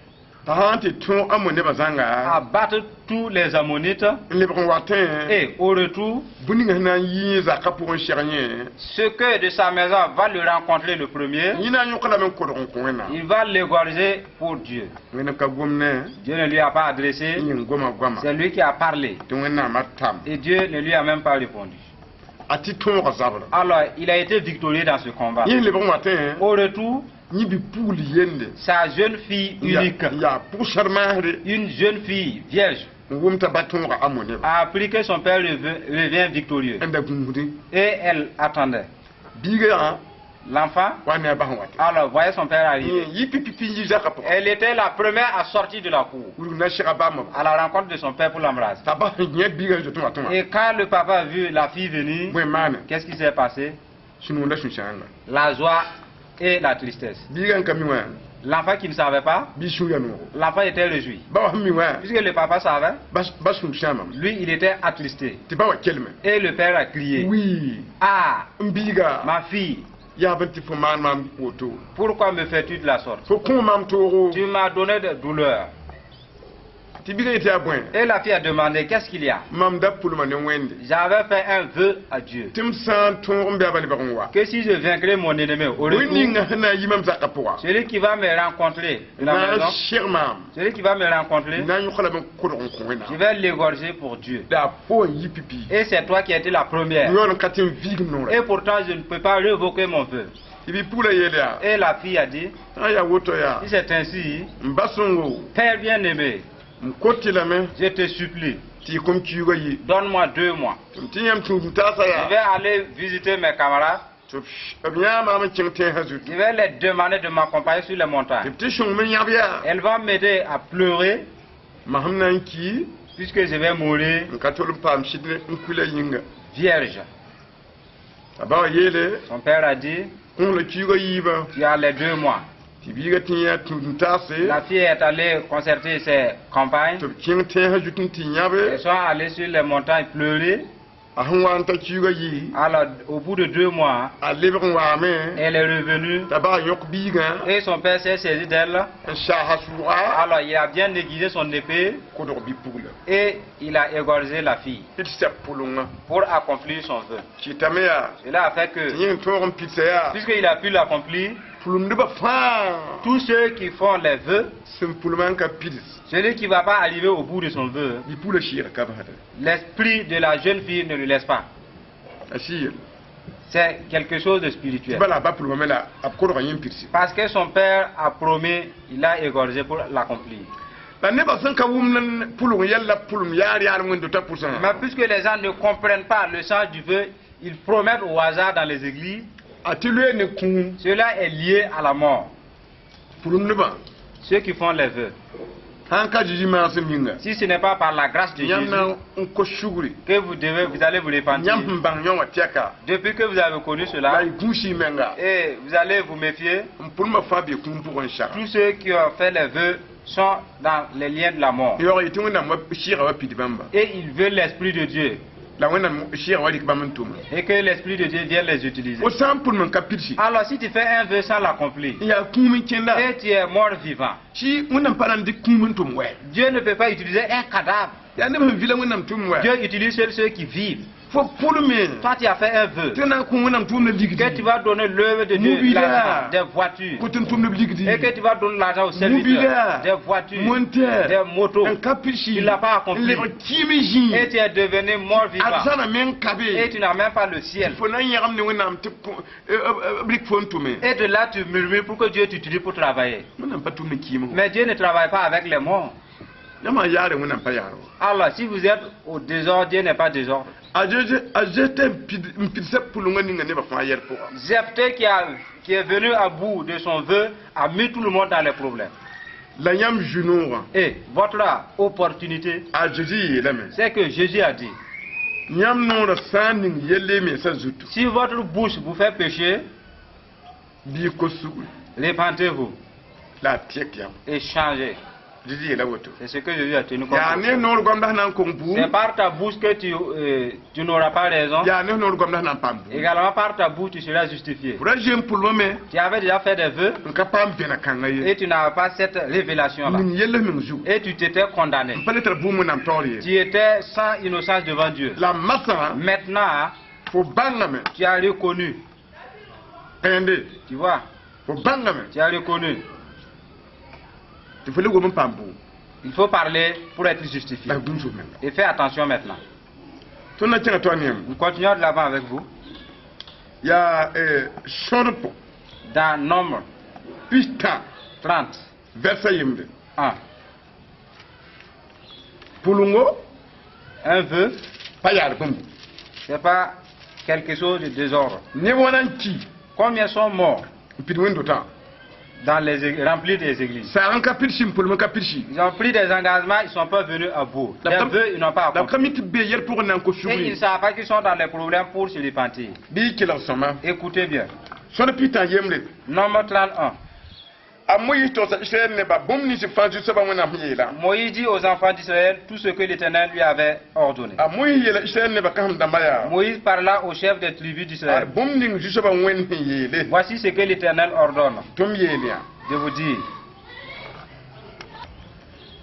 S2: t'a sã n tɩ tõog Amo nebã zãnga
S3: à battre tous les Ammonites,
S2: n lebg n watẽ
S3: et au retour,
S2: bũmb ninga sẽn na n yɩ zakã pʋgẽ seg yẽ
S3: ce que de sa maison va le rencontrer le premier,
S2: yẽ na n yõk lame n kodg n kõ Wẽnnaam.
S3: Il va l'égorger pour Dieu.
S2: Wẽnnaam ka gom ne
S3: Dieu ne lui a pas adressé,
S2: n yẽng goma goama
S3: c'est lui qui a parlé.
S2: Tɩ Wẽnnaamã tam.
S3: Et Dieu ne lui a même pas répondu.
S2: A tɩ tõoga zabrã.
S3: Alors, il a été victorieux dans ce combat.
S2: Yẽ lebg n watẽ
S3: Au retour,
S2: yẽ bi-pugl yende
S3: sa jeune fille unique,
S2: n yaa pʋgsd maasre
S3: une jeune fille vierge,
S2: n wʋm t'a ba tõoga Amo nebã
S3: a appris que son père revient victorieux.
S2: N da gũusdẽ.
S3: Et elle attendait.
S2: Biiga yaa
S3: L'enfant,
S2: wa ne a bas n wate
S3: alors, voyait son père arriver.
S2: Yẽ yɩ pipipi n yi zakã pʋgã.
S3: Elle était la première à sortir de la cour,
S2: Wurg na sega bãmba
S3: à la rencontre de son père pour l'embrasser.
S2: T'a bas sẽn yẽ biigã n zoetẽ watẽ wã.
S3: Et quand le papa a vu la fille venir,
S2: Bõe maane?
S3: Qu'est-ce qui s'est passé?
S2: Sũ-noog la sũ-sãanga.
S3: La joie et la tristesse.
S2: Biigã n ka mi wã
S3: L'enfant qui ne savait pas,
S2: bɩ sũ ya noogo.
S3: L'enfant était réjoui.
S2: Ba wa sẽn mi wã
S3: Puisque le papa savait,
S2: ba sũ sãamame.
S3: Lui, il était attristé.
S2: Tɩ ba wa kelme.
S3: Et le père a crié,
S2: Wii
S3: Ah,
S2: n biiga
S3: ma fille,
S2: yaa bẽn tɩ fo maan maam woto.
S3: Pourquoi me fais-tu de la sorte?
S2: Fo kõ maam toogo.
S3: Tu m'as donné des douleurs.
S2: Tɩ biigã yetɩ yaa bõe?
S3: Et la fille a demandé, qu'est-ce qu'il y a?
S2: Mam da pʋlma ne Wẽnde.
S3: J'avais fait un vœu à Dieu.
S2: Tɩ m sã n tõog n bɩ a ba lebg n wa.
S3: Que si je vaincrais mon ennemi au
S2: Wẽnd
S3: retour,
S2: ninga sẽn na n yi mam zakã pʋga
S3: celui qui va me rencontrer de la
S2: na n
S3: maison,
S2: seg maam
S3: celui qui va me rencontrer,
S2: na n yõk lame n kodg n kõ
S3: je
S2: Wẽnnaam.
S3: Vais l'égorger pour Dieu.
S2: La a fo n yi pipi.
S3: Et c'est toi qui as été la première.
S2: Yaool n ka tɩ n viigm noorã.
S3: Et pourtant, je ne peux pas révoquer mon vœu.
S2: Tɩ bi-pugla yeel yaa
S3: Et la fille a dit,
S2: sã n yaa woto yaa
S3: si c'est ainsi,
S2: m ba sõngo
S3: Père bien-aimé,
S2: m kot-y lame
S3: je te supplie,
S2: tɩ y kom kiuugã yi
S3: donne-moi 2 mois.
S2: Tɩ m tɩ yãmb tũud n taasa
S3: Je
S2: yaa
S3: vais aller visiter mes camarades.
S2: Tɩ b yãa maam n kẽng tẽnsã zut.
S3: Je vais les demander de m'accompagner sur les
S2: Tɩ
S3: montagnes.
S2: B tɩ sõng me yãb yaa
S3: Elle va m'aider à pleurer
S2: ma sẽm na n ki
S3: puisque je vais mourir
S2: n ka tol n paam sɩd n kuila yĩnga.
S3: Vierge.
S2: A ba wa yeele
S3: Son père a dit,
S2: kõ la kiuugã yiibã.
S3: Tu as les 2 mois.
S2: Tɩ biigã tɩ yã tũud n taase.
S3: La fille est allée concerter ses campagnes.
S2: Tɩ b kẽng tẽnsã zut n tɩ yãbe.
S3: Elles sont allées sur les montagnes pleurer.
S2: A sẽn wa n ta kiuugã yi
S3: Alors, au bout de 2 mois,
S2: a lebg n waame
S3: elle est revenue
S2: t'a bag yõk biigã
S3: et son père s'est saisi d'elle.
S2: N saasa sʋʋga
S3: Alors, il a bien aiguisé son épée
S2: kodg bi-pugla
S3: et il a égorgé la fille
S2: d sɛb pʋlengã
S3: pour accomplir son vœu.
S2: Kɩtame yaa
S3: Cela a fait
S2: tɩ
S3: que,
S2: yẽ n tõog n pidsa yaa
S3: puisqu'il a pu l'accomplir,
S2: pʋlemdbã fãa
S3: tous ceux qui font les vœux,
S2: sẽn pʋlmã n ka pids
S3: celui qui ne va pas arriver au bout de son vœu,
S2: bi-pugla sɩɩga ka basda.
S3: L'esprit de la jeune fille ne le laisse pas.
S2: A sɩ yel.
S3: C'est quelque chose de
S2: Tɩ
S3: spirituel.
S2: bala a ba pʋlmame la b kodga yẽ n pidse.
S3: Parce que son père a promis, il a égorgé pour l'accomplir.
S2: La nebã sẽn ka wʋmd n pʋlg yɛl la pʋlem yaar yaar wẽnd-dotã pʋsã
S3: Mais puisque les gens ne comprennent pas le sens du vœu, ils promettent au hasard dans les églises.
S2: A tɩ loe ne kũum.
S3: Cela est lié à la mort.
S2: Pʋlemdbã
S3: Ceux qui font les vœux.
S2: Sãn ka Zeezi maasem yĩnga
S3: Si ce n'est pas par la grâce de
S2: yãmb
S3: Jésus
S2: na n kos sugri
S3: que vous allez vous repentir.
S2: Yãmb sẽn bãng yõ wã tɛka
S3: Depuis que vous avez connu
S2: la
S3: cela,
S2: y gũus y menga
S3: et vous allez vous méfier,
S2: n pʋlmã fãa bee kũum pʋgẽ n saga.
S3: Tous ceux qui ont fait les vœux sont dans les liens de la mort.
S2: Yaoog yetɩ Wẽnnaam wa sɩɩga wa pid bãmba
S3: Et ils veulent l'Esprit de Dieu.
S2: La Wẽnnaam sɩɩga wa rɩk bãmb n tʋma.
S3: Et que l'Esprit de Dieu vienne les utiliser.
S2: Fo sã n pʋlem n ka pidsi
S3: Alors si tu fais un vœu sans l'accomplir,
S2: n yaa kũum n kẽnda
S3: et tu es mort vivant,
S2: tɩ Wẽnnaam pa na n dɩk kũum n tʋm wɛ.
S3: Dieu ne peut pas utiliser un cadavre.
S2: Yaa neb sẽn vila Wẽnnaam tʋm wɛ.
S3: Dieu utilise seuls ceux qui vivent.
S2: Fo pʋlme
S3: Toi, tu as fait un vœu
S2: tɩ na n kõ Wẽnnaam tʋʋmdã
S3: que tu
S2: ligdi.
S3: Vas donner l'œuvre de Dieu,
S2: Moubila.
S3: L'argent, des voitures.
S2: Kõ tɩ n tʋmdb ligdi.
S3: Et que tu vas donner l'argent aux serviteurs,
S2: Moubila.
S3: Des voitures,
S2: Monter.
S3: Des motos.
S2: N ka pidsi.
S3: Tu l'as pas accompli.
S2: N lebg kɩɩm zĩig.
S3: Et tu es devenu mort vivant.
S2: Arzãna meng ka be.
S3: Et tu n'as même pas le ciel.
S2: Fo na n yãgem ne Wẽnnaam tɩ b rɩk fo n tʋme.
S3: Et de là, tu murmures pour que Dieu t'utilise pour travailler.
S2: Wẽnnaam pa tʋm ne kɩɩmgo.
S3: Mais Dieu ne travaille pas avec les morts.
S2: Yãmb yaare Wẽnnaam pa yaar wa.
S3: Alors, si vous êtes au désordre, Dieu n'est pas désordre.
S2: A Zezi a n pidsa pʋlengã ninga nebã fãa yɛl pʋga.
S3: Jephthé qui est venu à bout de son vœu a mis tout le monde dans les problèmes.
S2: La yãmb zu-noogã.
S3: Et votre opportunité,
S2: A Zezi yeelame.
S3: C'est que Jésus a dit,
S2: Yãmb noorã sã n ning yelle mensã zutu.
S3: Si votre bouche vous fait pécher,
S2: Bɩ y kos sugri.
S3: Répentez-vous
S2: La a tɩk yãmb.
S3: Et changez.
S2: Zezi yeela woto.
S3: C'est ce que Jésus a tenu comme
S2: Yaa ne
S3: conseil.
S2: noor goamda sẽn na n kong buum.
S3: C'est par ta bouche que tu n'auras pas raison.
S2: Yaa ne noor goamda sẽn na n paam buum.
S3: Également par ta bouche, tu seras justifié.
S2: Fo ra zoe n pʋlmame.
S3: Tu avais déjà fait des vœux
S2: N ka paam bẽna kãngã ye.
S3: Et tu n'avais pas cette révélation-là.
S2: Ning yell meng zugu.
S3: Et tu t'étais condamné.
S2: N pa le tar bũmb Wẽnnaam taoor ye.
S3: Tu étais sans innocence devant Dieu.
S2: La masã.
S3: Maintenant,
S2: Fo bãngame.
S3: Tu as reconnu.
S2: Pẽende.
S3: Tu vois,
S2: Fo bãngame.
S3: Tu as reconnu.
S2: Tɩ fo le gom n paam bũmb.
S3: Il faut parler pour être justifié.
S2: La gũus menga.
S3: Et fais attention maintenant.
S2: Tõnd na kẽnga toa neem.
S3: Nous continuons de l'avant avec vous.
S2: Yaa sõdpo.
S3: Dans Nombre
S2: 30.
S3: 30,
S2: Vɛrsa yembre.
S3: 1.
S2: Pʋlengo.
S3: Un vœu,
S2: Pa yaar bũmb.
S3: Ce n'est pas quelque chose de désordre.
S2: Neb wãna n ki.
S3: Combien sont morts
S2: N pid wẽn-dotã.
S3: Dans les remplis des églises?
S2: Saag n ka pidsi n pʋlem n ka pidsi.
S3: Ils ont pris des engagements, ils ne sont pas venus à bout.
S2: La
S3: Les vœux, ils n'ont pas
S2: La b ka
S3: accompli.
S2: mi tɩ b bee yɛl pʋgẽ na n kos
S3: Et ils ne
S2: sugri.
S3: Savent pas qu'ils sont dans les problèmes pour se repentir.
S2: Bɩ y kelg sõma.
S3: Écoutez bien.
S2: Sõd pita yembre.
S3: Nombre 31.
S2: A Moyiis togsa Israɛl nebã bũmb nins fãa Zu-soabã Wẽnnaam sẽn yeela.
S3: Moïse dit aux enfants d'Israël tout ce que l'Éternel lui avait ordonné.
S2: A Moyiis yeela Israɛl nebã kãsem-dãmbã yaa.
S3: Moïse parla au chef des tribus d'Israël.
S2: Ad bũmb ning Zu-soabã Wẽnd sẽn yeele.
S3: Voici ce que l'Éternel ordonne
S2: Tɩ m yeel yã.
S3: De vous dire.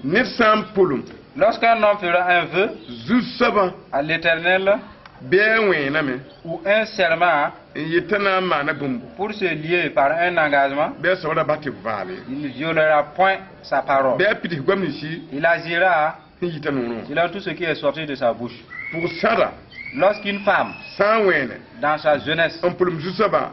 S2: Ned sã n pʋlem.
S3: Lorsqu'un homme fera un vœu
S2: Zu-soabã.
S3: À l'Éternel
S2: Bɩ a wẽename.
S3: Ou un serment
S2: N yet t'a na n maana bũmbu.
S3: Pour se lier par un engagement,
S2: Bɩ a soab ra bas tɩ b vaale.
S3: Il ne violera point sa parole.
S2: Bɩ a pids goam ninsi.
S3: Il agira
S2: Sẽn yita noorẽ wã.
S3: Selon tout ce qui est sorti de sa bouche.
S2: Pʋg-sãda.
S3: Lorsqu'une femme,
S2: Sã n wẽene.
S3: Dans sa jeunesse,
S2: N pʋlem Zu-soabã.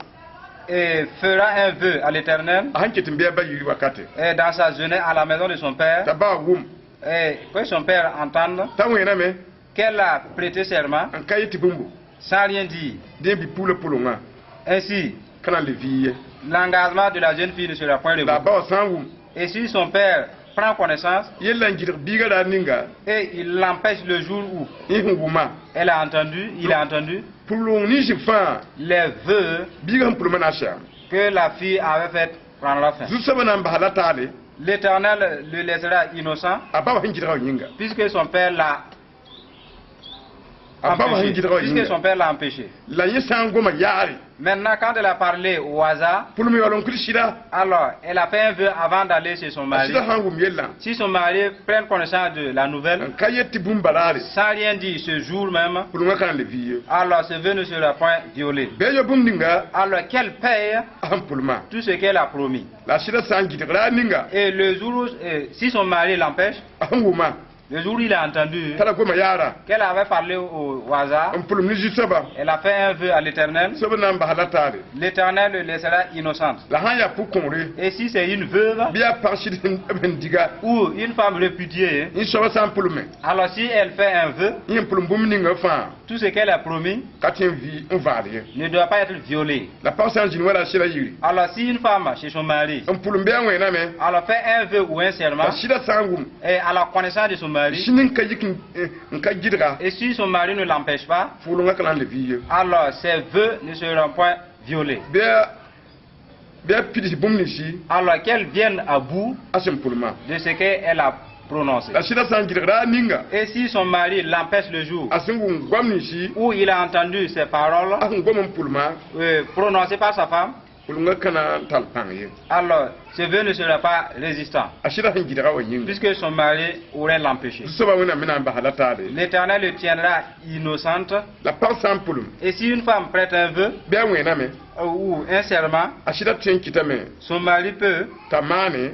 S3: Et fera un vœu à l'Éternel,
S2: A sẽn ket n bɩ a ba yiri wakate.
S3: Et dans sa jeunesse à la maison de son père,
S2: T'a baa wʋm.
S3: Et que son père entende
S2: T'a wẽename.
S3: Qu'elle a prêté serment
S2: N ka yet tɩ bũmbu.
S3: Sans rien dire.
S2: Dẽ bi-puglã pʋlengã.
S3: Ainsi,
S2: Ka na n le vɩ ye.
S3: L'engagement de la jeune fille ne sera point
S2: La
S3: révoqué.
S2: ba wã sã n wʋm.
S3: Et si son père prend connaissance
S2: Yella n gɩdg biigã raar ninga.
S3: Et il l'empêche le jour où
S2: Yẽ sẽn wʋma.
S3: Elle a entendu, il a entendu
S2: Pʋleng nins fãa.
S3: Les vœux
S2: Biigã sẽn pʋlmã na n seame.
S3: Que la fille avait fait prendra fin.
S2: Zu-soabã na n basa la taale.
S3: L'Éternel le laissera innocent
S2: A ba wã sẽn gɩdga wã yĩnga.
S3: Puisque son père l'a
S2: A ba wã sẽn
S3: empêché.
S2: gɩdga wã
S3: Puisque
S2: yĩnga.
S3: Son père l'a empêché.
S2: La yẽ sã n goma yaare.
S3: Maintenant, quand elle a parlé au hasard,
S2: Pʋlem yaool n kʋd sɩda.
S3: Alors elle a fait un vœu avant d'aller chez son
S2: A
S3: mari.
S2: sɩda sã n wʋm yellã.
S3: Si son mari prend connaissance de la nouvelle,
S2: N ka yet tɩ bũmb balaare.
S3: Sans rien dire ce jour même,
S2: Pʋlengã ka na n le vɩ ye.
S3: Alors ce vœu ne sera point violé.
S2: Bɩ a yo bũmb ninga.
S3: Alors qu'elle paye
S2: A sẽn pʋlmã.
S3: tout ce qu'elle a promis.
S2: La sɩda sã n gɩdg raar ninga.
S3: Et le jour où, si son mari l'empêche,
S2: A sẽn wʋma.
S3: Le jour où il a entendu
S2: T'a ra goma yaara.
S3: Qu'elle avait parlé au hasard,
S2: N pʋlem ne Zu-soabã.
S3: Elle a fait un vœu à l'Éternel,
S2: Soab na n basa la taale.
S3: l'Éternel le laissera innocente.
S2: La sã n yaa pʋg-kõore.
S3: Et si c'est une veuve
S2: Bɩ yaa pag sɩd sẽn b sẽn diga.
S3: Ou une femme répudiée,
S2: Yẽ soabã sã n pʋlme.
S3: Alors si elle fait un vœu,
S2: Yẽ n pʋlem bũmb ninga fãa.
S3: Tout ce qu'elle a promis
S2: Ka tõe n vɩ n vaal ye.
S3: Ne doit pas être violé.
S2: La pag sã n zĩnd wala a sɩda yiri.
S3: Alors si une femme chez son mari,
S2: N pʋlem bɩ a wẽename.
S3: Alors fait un vœu ou un serment,
S2: La sɩda sã n wʋm.
S3: Et à la connaissance de son mari,
S2: Sĩnd n ka yik n n ka gɩdga.
S3: Et si son mari ne l'empêche pas,
S2: Pʋʋlengã ka na n le vɩ ye.
S3: Alors ses vœux ne seront point violés.
S2: Bɩ a bɩ a pids bũmb ninsi.
S3: Alors qu'elle vienne à bout
S2: A sẽn pʋlmã.
S3: De ce qu'elle a prononcé.
S2: La sɩda sã n gɩdg raar ninga.
S3: Et si son mari l'empêche le jour
S2: A sẽn wʋm goam ninsi.
S3: Où il a entendu ces paroles
S2: A sẽn gom n pʋlmã.
S3: Prononcées par sa femme,
S2: Pʋlengã ka na n tall pãng ye.
S3: Alors ce vœu ne sera pas résistant,
S2: A sɩda sẽn gɩdga wã yĩnga.
S3: Puisque son mari aurait l'empêché.
S2: Soaba Wẽnnaam me na n basa la taale.
S3: L'Éternel le tiendra innocente.
S2: La pag sã n pʋlem,
S3: Et si une femme prête un vœu
S2: bɩ a wẽename,
S3: ou un serment,
S2: a sɩda tõe n kɩtame
S3: son mari peut
S2: t'a maane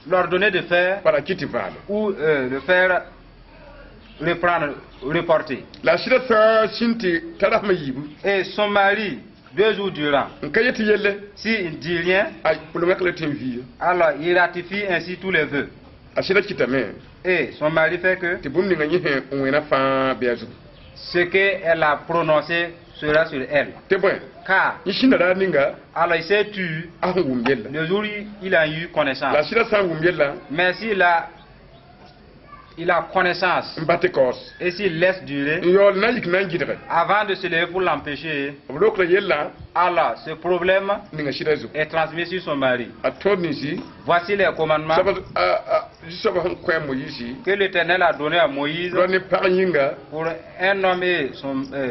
S3: l'ordonner de faire
S2: bala kɩ tɩ vaale.
S3: Ou le faire reprendre, reporter.
S2: La a sɩda sã n sĩn tɩ t'a rasmã yiibu,
S3: Et son mari, 2 jours durant,
S2: n ka yet tɩ yelle,
S3: s'il ne dit rien,
S2: a pʋlengã ka le tõe n vɩɩ.
S3: Alors il ratifie ainsi tous les vœux.
S2: A sɩda kɩtame
S3: Et son mari fait que
S2: tɩ bũmb ninga yẽ sẽn n wẽna fãa bɩ a zugu.
S3: Ce qu'elle a prononcé sera sur elle.
S2: Tɩ bõe,
S3: Car,
S2: yẽ sĩnda raar ninga
S3: alors il s'est tu
S2: a sẽn wʋm yella.
S3: Le jour où il a eu connaissance.
S2: La sɩda sã n wʋm yella
S3: Mais s'il a connaissance
S2: n ba tɩ kaoos
S3: et s'il laisse durer,
S2: n yaool na n yik na n gɩdge,
S3: avant de se lever pour l'empêcher,
S2: b rokra yella
S3: alors ce problème
S2: ninga sɩda zugu.
S3: Est transmis sur son mari.
S2: A tõod ninsi
S3: Voici les commandements
S2: soaba zu-soabã sẽn kõ a Moyiisi
S3: que l'Éternel a donnés à Moïse
S2: rao ne pag yĩnga
S3: pour un homme et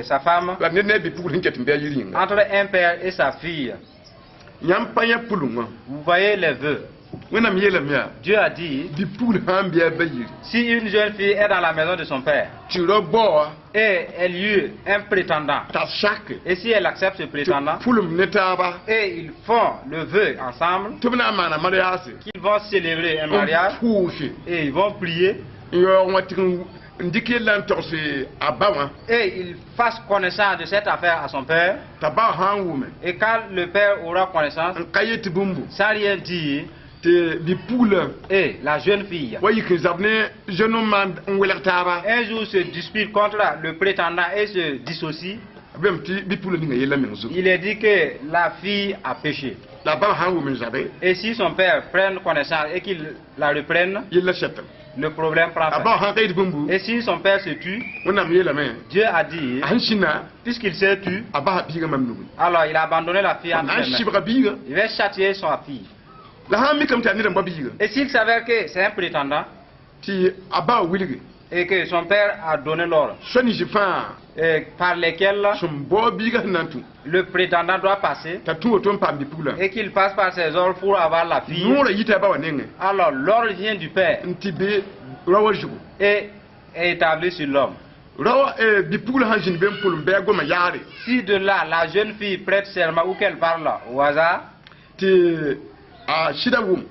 S3: sa femme,
S2: la ned ne a bi-pugl sẽn ket n bɩ a yir yĩnga.
S3: Entre un père et sa fille.
S2: Yãmb pa yã pʋlengã.
S3: Vous voyez les vœux.
S2: Wẽnnaam yeelame yaa,
S3: Dieu a dit,
S2: bi-pugl sã n bɩ a ba yiri,
S3: si une jeune fille est dans la maison de son père
S2: tɩ rao baoa
S3: et elle y eut un prétendant,
S2: t'a sak
S3: et si elle accepte ce
S2: tɩ
S3: prétendant,
S2: pʋlem ne taaba
S3: et ils font le vœu ensemble,
S2: tɩ b na n maana mariaase
S3: qu'ils vont célébrer un
S2: n
S3: mariage,
S2: pʋʋse
S3: et ils vont prier,
S2: n yaoog wã tɩg n dɩk yella n togs a ba wã,
S3: et ils fassent connaissance de cette affaire à son père,
S2: t'a ba sã n wʋme
S3: et quand le père aura connaissance,
S2: n ka yet tɩ bũmbu,
S3: sans rien dire,
S2: tɩ bi-puglã
S3: et la jeune fille,
S2: wa yik n zab ne jeune n maan n welg taaba,
S3: un jour se dispute contre le prétendant et se dissocie,
S2: b bem tɩ bi-puglã ninga yella meng zugu.
S3: Il est dit que la fille a péché.
S2: La ba sã n wʋm n zabe,
S3: Et si son père prenne connaissance et qu'il la reprenne,
S2: yella sɛtem.
S3: Le problème prend
S2: A
S3: fin.
S2: ba sã n ka yet bũmbu,
S3: Et si son père se tue,
S2: Wẽnnaam yeelame,
S3: Dieu a dit,
S2: a sẽn sĩnda,
S3: puisqu'il s'est tu,
S2: a basa biigã mam nugu.
S3: Alors il a abandonné la fille entre
S2: Na n
S3: ses mains.
S2: sɩbga biigã.
S3: Il va châtier son fille.
S2: La sã n mikame tɩ yaa ned n bao biigã,
S3: Et s'il s'avère que c'est un prétendant
S2: tɩ a ba wilge,
S3: et que son père a donné l'ordre
S2: soi nins fãa
S3: et par lesquels
S2: sẽn bao biigã sẽn na n tũ,
S3: le prétendant doit passer
S2: t'a tũ woto n paam bi-puglã,
S3: et qu'il passe par ses ordres pour avoir la fille,
S2: nõorã yita a ba wã nengẽ
S3: alors l'ordre vient du père
S2: n tɩ be rao wã zugu.
S3: Et est établi sur l'homme.
S2: Rao bi-puglã sã n zĩnd be n pʋlem bɩ a goma yaare,
S3: Si de là la jeune fille prête serment ou qu'elle parle au hasard,
S2: tɩ a sɩda wʋm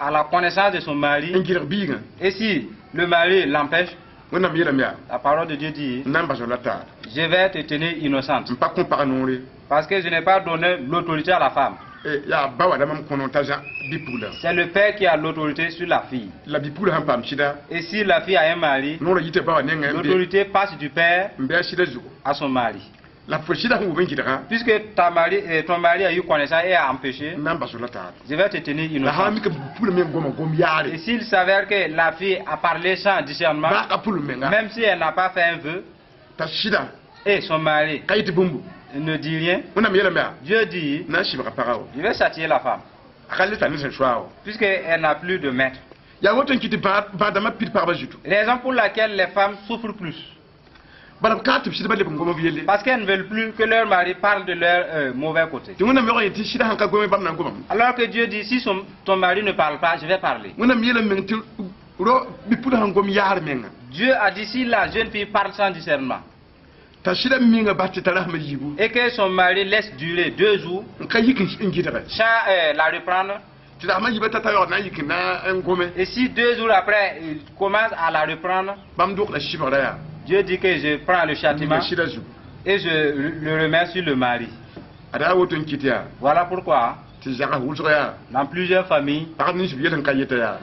S3: à la connaissance de son mari,
S2: n gɩdg biigã,
S3: et si le mari l'empêche,
S2: Wẽnnaam yeelame yaa,
S3: la parole de Dieu dit,
S2: n na n bas la taar.
S3: Je vais te tenir innocente.
S2: N pa kõ pag noore.
S3: Parce que je n'ai pas donné l'autorité à la femme.
S2: Yaa ba wã la mam kõ t'a zã bi-puglã.
S3: C'est le père qui a l'autorité sur la fille.
S2: La bi-puglã sãn paam sɩda,
S3: Et si la fille a un mari,
S2: nõorã yita ba wã nengẽ n be
S3: l'autorité passe du père
S2: n bɩ a sɩda zugu.
S3: À son mari.
S2: La fo sɩda sẽn wʋm n gɩdgã,
S3: Puisque ton mari a eu connaissance et a empêché,
S2: n na n bas la taar.
S3: Je vais te tenir
S2: La sã n
S3: innocente.
S2: mika bi-puglã me n goma gom yaare,
S3: Et s'il s'avère que la fille a parlé sans discernement,
S2: baa ka pʋlem menga,
S3: même si elle n'a pas fait un vœu,
S2: t'a sɩda
S3: et son mari
S2: ka yet bũmbu,
S3: ne dit rien,
S2: Wẽnnaam yeelame yaa,
S3: Dieu dit,
S2: n na n sɩbga pagã wã.
S3: Je vais châtier la femme,
S2: A ka le tar ne sẽn soa wã.
S3: puisqu'elle n'a plus de maître.
S2: Yaa woto n kɩt tɩ bãad-dãmbã pid pagba zutu.
S3: Raison pour laquelle les femmes souffrent plus.
S2: Bala b ka tɩ b sɩdba leb n gom b yelle.
S3: Parce qu'elles ne veulent plus que leur mari parle de leur mauvais côté.
S2: Tɩ Wẽnnaam yaoog n yet tɩ sɩda sãn ka gome bãmb na n gomame.
S3: Alors que Dieu dit, si ton mari ne parle pas, je vais parler.
S2: Wẽnnaam yeelame meng tɩ ro bi-pugl sãn gom yaar menga,
S3: Dieu a dit, si la jeune fille parle sans discernement
S2: t'a sɩda minga bas tɩ t'a rasmã yiibu
S3: et que son mari laisse durer 2 jours
S2: n ka yik n gɩdge,
S3: sans la reprendre,
S2: tɩ rasmã yiibã t'a ta yaood na n yik n na n gome,
S3: et si 2 jours après, il commence à la reprendre,
S2: bãmb dog la sɩbgra yaa
S3: Dieu dit que je prends le châtiment
S2: ninga sɩda zugu.
S3: Et je le remets sur le mari.
S2: A daa woto n kɩt yaa
S3: Voilà pourquoi,
S2: tɩ zags wʋsg yaa
S3: dans plusieurs familles,
S2: pagb nins b yel n ka yeta yaa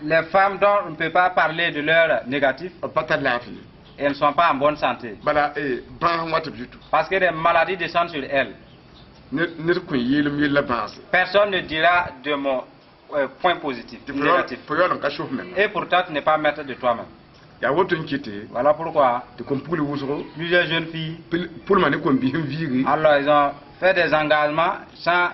S3: les femmes dont on ne peut pas parler de leur négatif,
S2: b pa tar laafɩ.
S3: Elles ne sont pas en bonne santé.
S2: Bala bãas n wa tɩ b zutu.
S3: Parce que des maladies descendent sur elles.
S2: Ned kõ yeelem yella bãase.
S3: Personne ne dira de mon point positif,
S2: Tɩ
S3: négatif.
S2: fo yaool n ka sof menga.
S3: Et pourtant, tu n'es pas maître de toi-même.
S2: Yaa woto n kɩte
S3: Voilà pourquoi
S2: tɩ kom-pugl wʋsgo
S3: plusieurs jeunes filles,
S2: pʋlma ne kom-biis n viigi,
S3: alors ils ont fait des engagements sans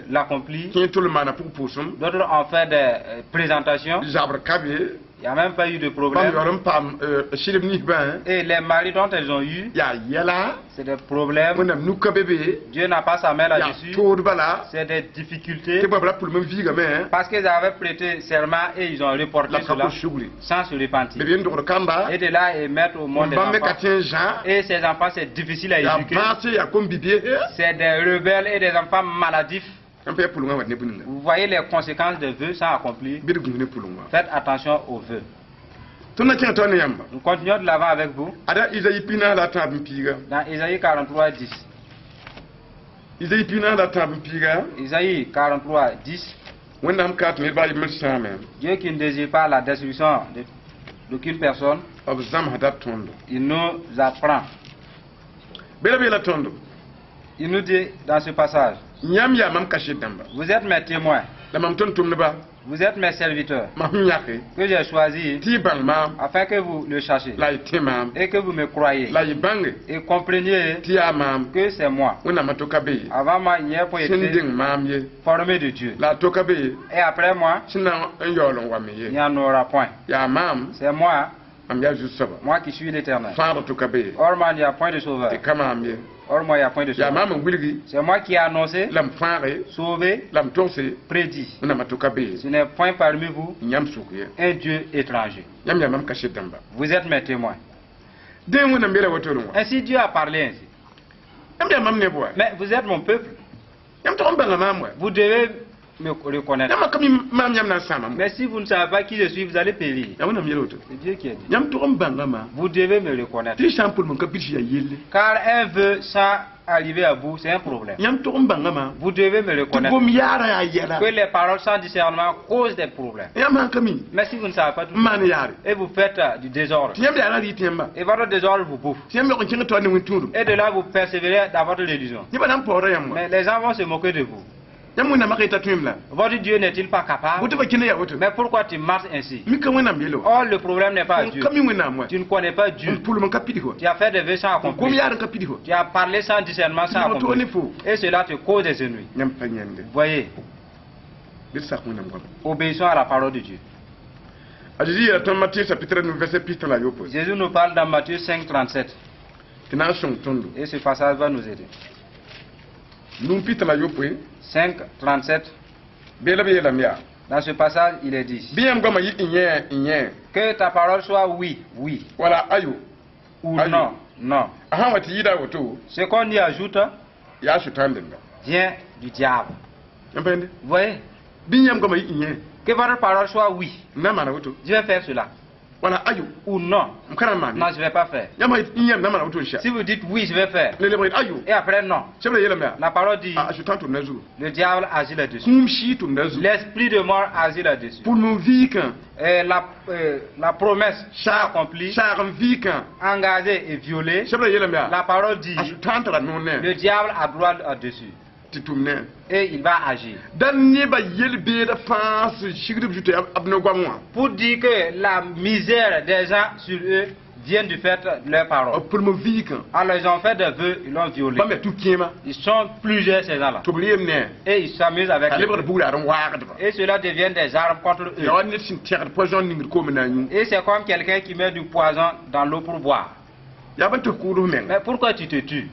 S3: l'accomplir.
S2: kẽ tʋl n maana pʋg pʋʋsem.
S3: D'autres ont fait des présentations.
S2: Zabr ka be.
S3: Il n'y a même pas eu de
S2: Bãmb
S3: problème.
S2: Yaool n paam sɩdb ninsbã.
S3: Et les maris dont elles ont eu,
S2: Yaa yɛla.
S3: C'est des problèmes.
S2: Wẽnnaam nuk ka be be.
S3: Dieu n'a pas sa main
S2: Yaa
S3: là-dessus.
S2: tood bala.
S3: C'est des difficultés.
S2: Tɩ bãmb ra pʋlem n viigame.
S3: Parce qu'ils avaient prêté serment et ils ont reporté
S2: La b ka
S3: cela
S2: kos sugri.
S3: Sans se repentir.
S2: B n dogd kamba.
S3: Et de là, ils mettent au monde des
S2: Bãmb me ka
S3: enfants.
S2: tẽ n zã.
S3: Et ces enfants, c'est difficile à
S2: Yaa
S3: éduquer.
S2: bãase yaa kom-bi-beese.
S3: C'est des rebelles et des enfants maladifs.
S2: N pa yaa pʋlengã wa ne bũmb ninga.
S3: Vous voyez les conséquences des vœux sans accomplir.
S2: Bɩ d gũus ne pʋleng wã.
S3: Faites attention aux vœux.
S2: Tõnd na kẽng tao ne yãmba.
S3: Nous continuons de l'avant avec vous
S2: Ada Izayi 43 n piiga.
S3: Dans Isaïe 43, 10.
S2: Izayi 43 n piiga.
S3: Isaïe 43, 10.
S2: Wẽnnaam ka tɩ ned baa yembr sãame.
S3: Dieu qui ne désire pas la destruction d'aucune personne,
S2: B zãmsda tõndo.
S3: Il nous apprend.
S2: Bela beela tõndo.
S3: Il nous dit dans ce passage,
S2: Yãmb yaa mam kaset dãmba.
S3: Vous êtes mes témoins,
S2: La mam tʋm-tʋmdba.
S3: Vous êtes mes serviteurs,
S2: Mam sẽn yãke.
S3: Que j'ai choisi
S2: Tɩ y bãng maam.
S3: Afin que vous le chassiez
S2: La y tẽ maam.
S3: Et que vous me croyez
S2: La y bãnge.
S3: Et compreniez
S2: Tɩ yaa maam.
S3: Que c'est moi.
S2: Wẽnnaamã to ka be ye.
S3: Avant moi, il n'y a point
S2: Sẽn
S3: été
S2: deng maam ye.
S3: Formé de Dieu.
S2: La a to ka be ye.
S3: Et après moi,
S2: Sẽn na n yaool n wa me
S3: il
S2: ye.
S3: n'y en aura point.
S2: Yaa maam.
S3: C'est moi,
S2: Mam yaa zu-soaba.
S3: Moi qui suis l'Éternel.
S2: Fãagd to ka be ye.
S3: Or moi, il n'y a point de sauveur.
S2: Tɩ ka maam ye.
S3: Or moi, il n'y a point de
S2: Yaa
S3: sauveur.
S2: maam n wilgi.
S3: C'est moi qui ai annoncé,
S2: La m fãage.
S3: Sauvé,
S2: La m togse.
S3: Prédit.
S2: Wẽnnaamã to ka be ye.
S3: Ce n'est point parmi vous
S2: Yãmb sʋk ye.
S3: Un Dieu étranger.
S2: Yãmb yaa mam kaset dãmba.
S3: Vous êtes mes témoins.
S2: Dẽ Wẽnnaam beela wotone wã.
S3: Ainsi Dieu a parlé ainsi.
S2: Yãmb yaa mam neb wa.
S3: Mais vous êtes mon peuple.
S2: Yãmb tog n bãnga maam wa.
S3: Vous devez me reconnaître.
S2: Yãmb ka mi maam yãmb na n sãamame.
S3: Mais si vous ne savez pas qui je suis, vous allez périr.
S2: Yaa Wẽnnaam yel woto.
S3: C'est Dieu qui a dit.
S2: Yãmb tog n bãnga maam.
S3: Vous devez me reconnaître.
S2: Tɩ sã n pʋlem n ka pids yaa yelle.
S3: Car un vœu sans arriver à bout, c'est un problème.
S2: Yãmb tog n bãnga maam.
S3: Vous devez me
S2: Tɩ
S3: reconnaître
S2: gom yaara yaa yɛla.
S3: Que les paroles sans discernement causent des problèmes.
S2: Yãmb sã n ka mi.
S3: Mais si vous ne savez pas tout
S2: N maan yaare.
S3: Et vous faites du désordre,
S2: Tɩ yãmb yaa ra rɩ tɩ yãmba.
S3: Et votre désordre vous bouffe.
S2: Tɩ yãmb yaool n kẽng taoor ne wẽn-tũudum.
S3: Et de là, vous persévérez dans votre religion.
S2: Nebã na n paooda yãmb wa.
S3: Mais les gens vont se moquer de vous.
S2: Yãmb Wẽnnaamã ka yeta tõem la.
S3: Votre Dieu n'est-il pas capable?
S2: Woto fa kẽnda yaa woto.
S3: Mais pourquoi tu marches ainsi?
S2: Mika Wẽnnaam yele wa.
S3: Or, le problème n'est pas à
S2: N
S3: Dieu.
S2: ka mi Wẽnnaam wa.
S3: Tu ne connais pas
S2: N
S3: Dieu.
S2: pʋlem n ka pid wa.
S3: Tu as fait des vœux sans
S2: N gom
S3: accomplir.
S2: yaar n ka pid wa.
S3: Tu as parlé sans discernement, sans
S2: Tɩ to ne
S3: accomplir.
S2: fo.
S3: Et cela te cause des ennuis.
S2: Yãmb pa yãnde.
S3: Voyez,
S2: Bɩ d sak Wẽnnaam goama.
S3: Obéissons à la parole de Dieu.
S2: A Zeezi yeela tõnd Matthieu chapitre 9 verset 37.
S3: Jésus nous parle dans Matthieu 5, 37.
S2: Tɩ na n sõng tõndo.
S3: Et ce passage va nous aider.
S2: Num 37.
S3: 5, 37.
S2: Beela b yeelame yaa.
S3: Dans ce passage, il est dit
S2: Bɩ yãmb goamã yɩ n yẽ n yẽ.
S3: Que ta parole soit oui, oui,
S2: Wala ayo.
S3: Ou
S2: Aïe.
S3: non, non.
S2: A sã n wa tɩ yɩɩda a woto.
S3: Ce qu'on y ajoute
S2: Yaa sʋtãan dẽnda.
S3: Vient du diable.
S2: Yãmb pa yẽnde.
S3: Vous voyez?
S2: Bɩ yãmb goamã yɩ n yẽ.
S3: Que votre parole soit oui,
S2: N na n maana woto.
S3: Je vais faire cela.
S2: Wala ayo.
S3: Ou non,
S2: M ka na n maane.
S3: non, je ne vais pas faire.
S2: Yãmb sã n yẽm na n maana woto n sɛ.
S3: Si vous dites oui, je vais faire,
S2: Le lebg yet ayo.
S3: Et après non,
S2: Sebra yeelame yaa.
S3: La parole dit,
S2: A sʋtãan tʋmda zugu.
S3: le diable agit là-dessus.
S2: Kũum sɩɩ tʋmda zugu.
S3: L'esprit de mort agit là-dessus.
S2: Pʋlem n viikã.
S3: Et la promesse accomplie,
S2: Saag n viikã.
S3: Engagée et violée,
S2: Sebra yeelame yaa.
S3: La parole dit,
S2: A sʋtãan tara noor ne.
S3: Le diable a droit là-dessus.
S2: Tɩ tʋm ne.
S3: Et il va agir.
S2: Da nebã yel-beedã fãa sẽn sigd b zutã b no-goam wã.
S3: Pour dire que la misère des gens sur eux vient du fait de leurs paroles.
S2: B pʋlem n viikã.
S3: Alors ils ont fait des vœux, ils l'ont violé.
S2: Bãmb yaa tũ-kẽema.
S3: Ils sont plusieurs, ces gens-là.
S2: Tɩ b reem ne.
S3: Et ils s'amusent avec
S2: A
S3: eux.
S2: lebgd buglad n waagdba.
S3: Et cela devient des armes contre eux.
S2: Yaa wa ned sẽn tẽgd poison ningd koom n na n yũ.
S3: Et c'est comme quelqu'un qui met du poison dans l'eau pour boire.
S2: Yaa bãn tɩ f kʋʋd f menga.
S3: Mais pourquoi tu te tues?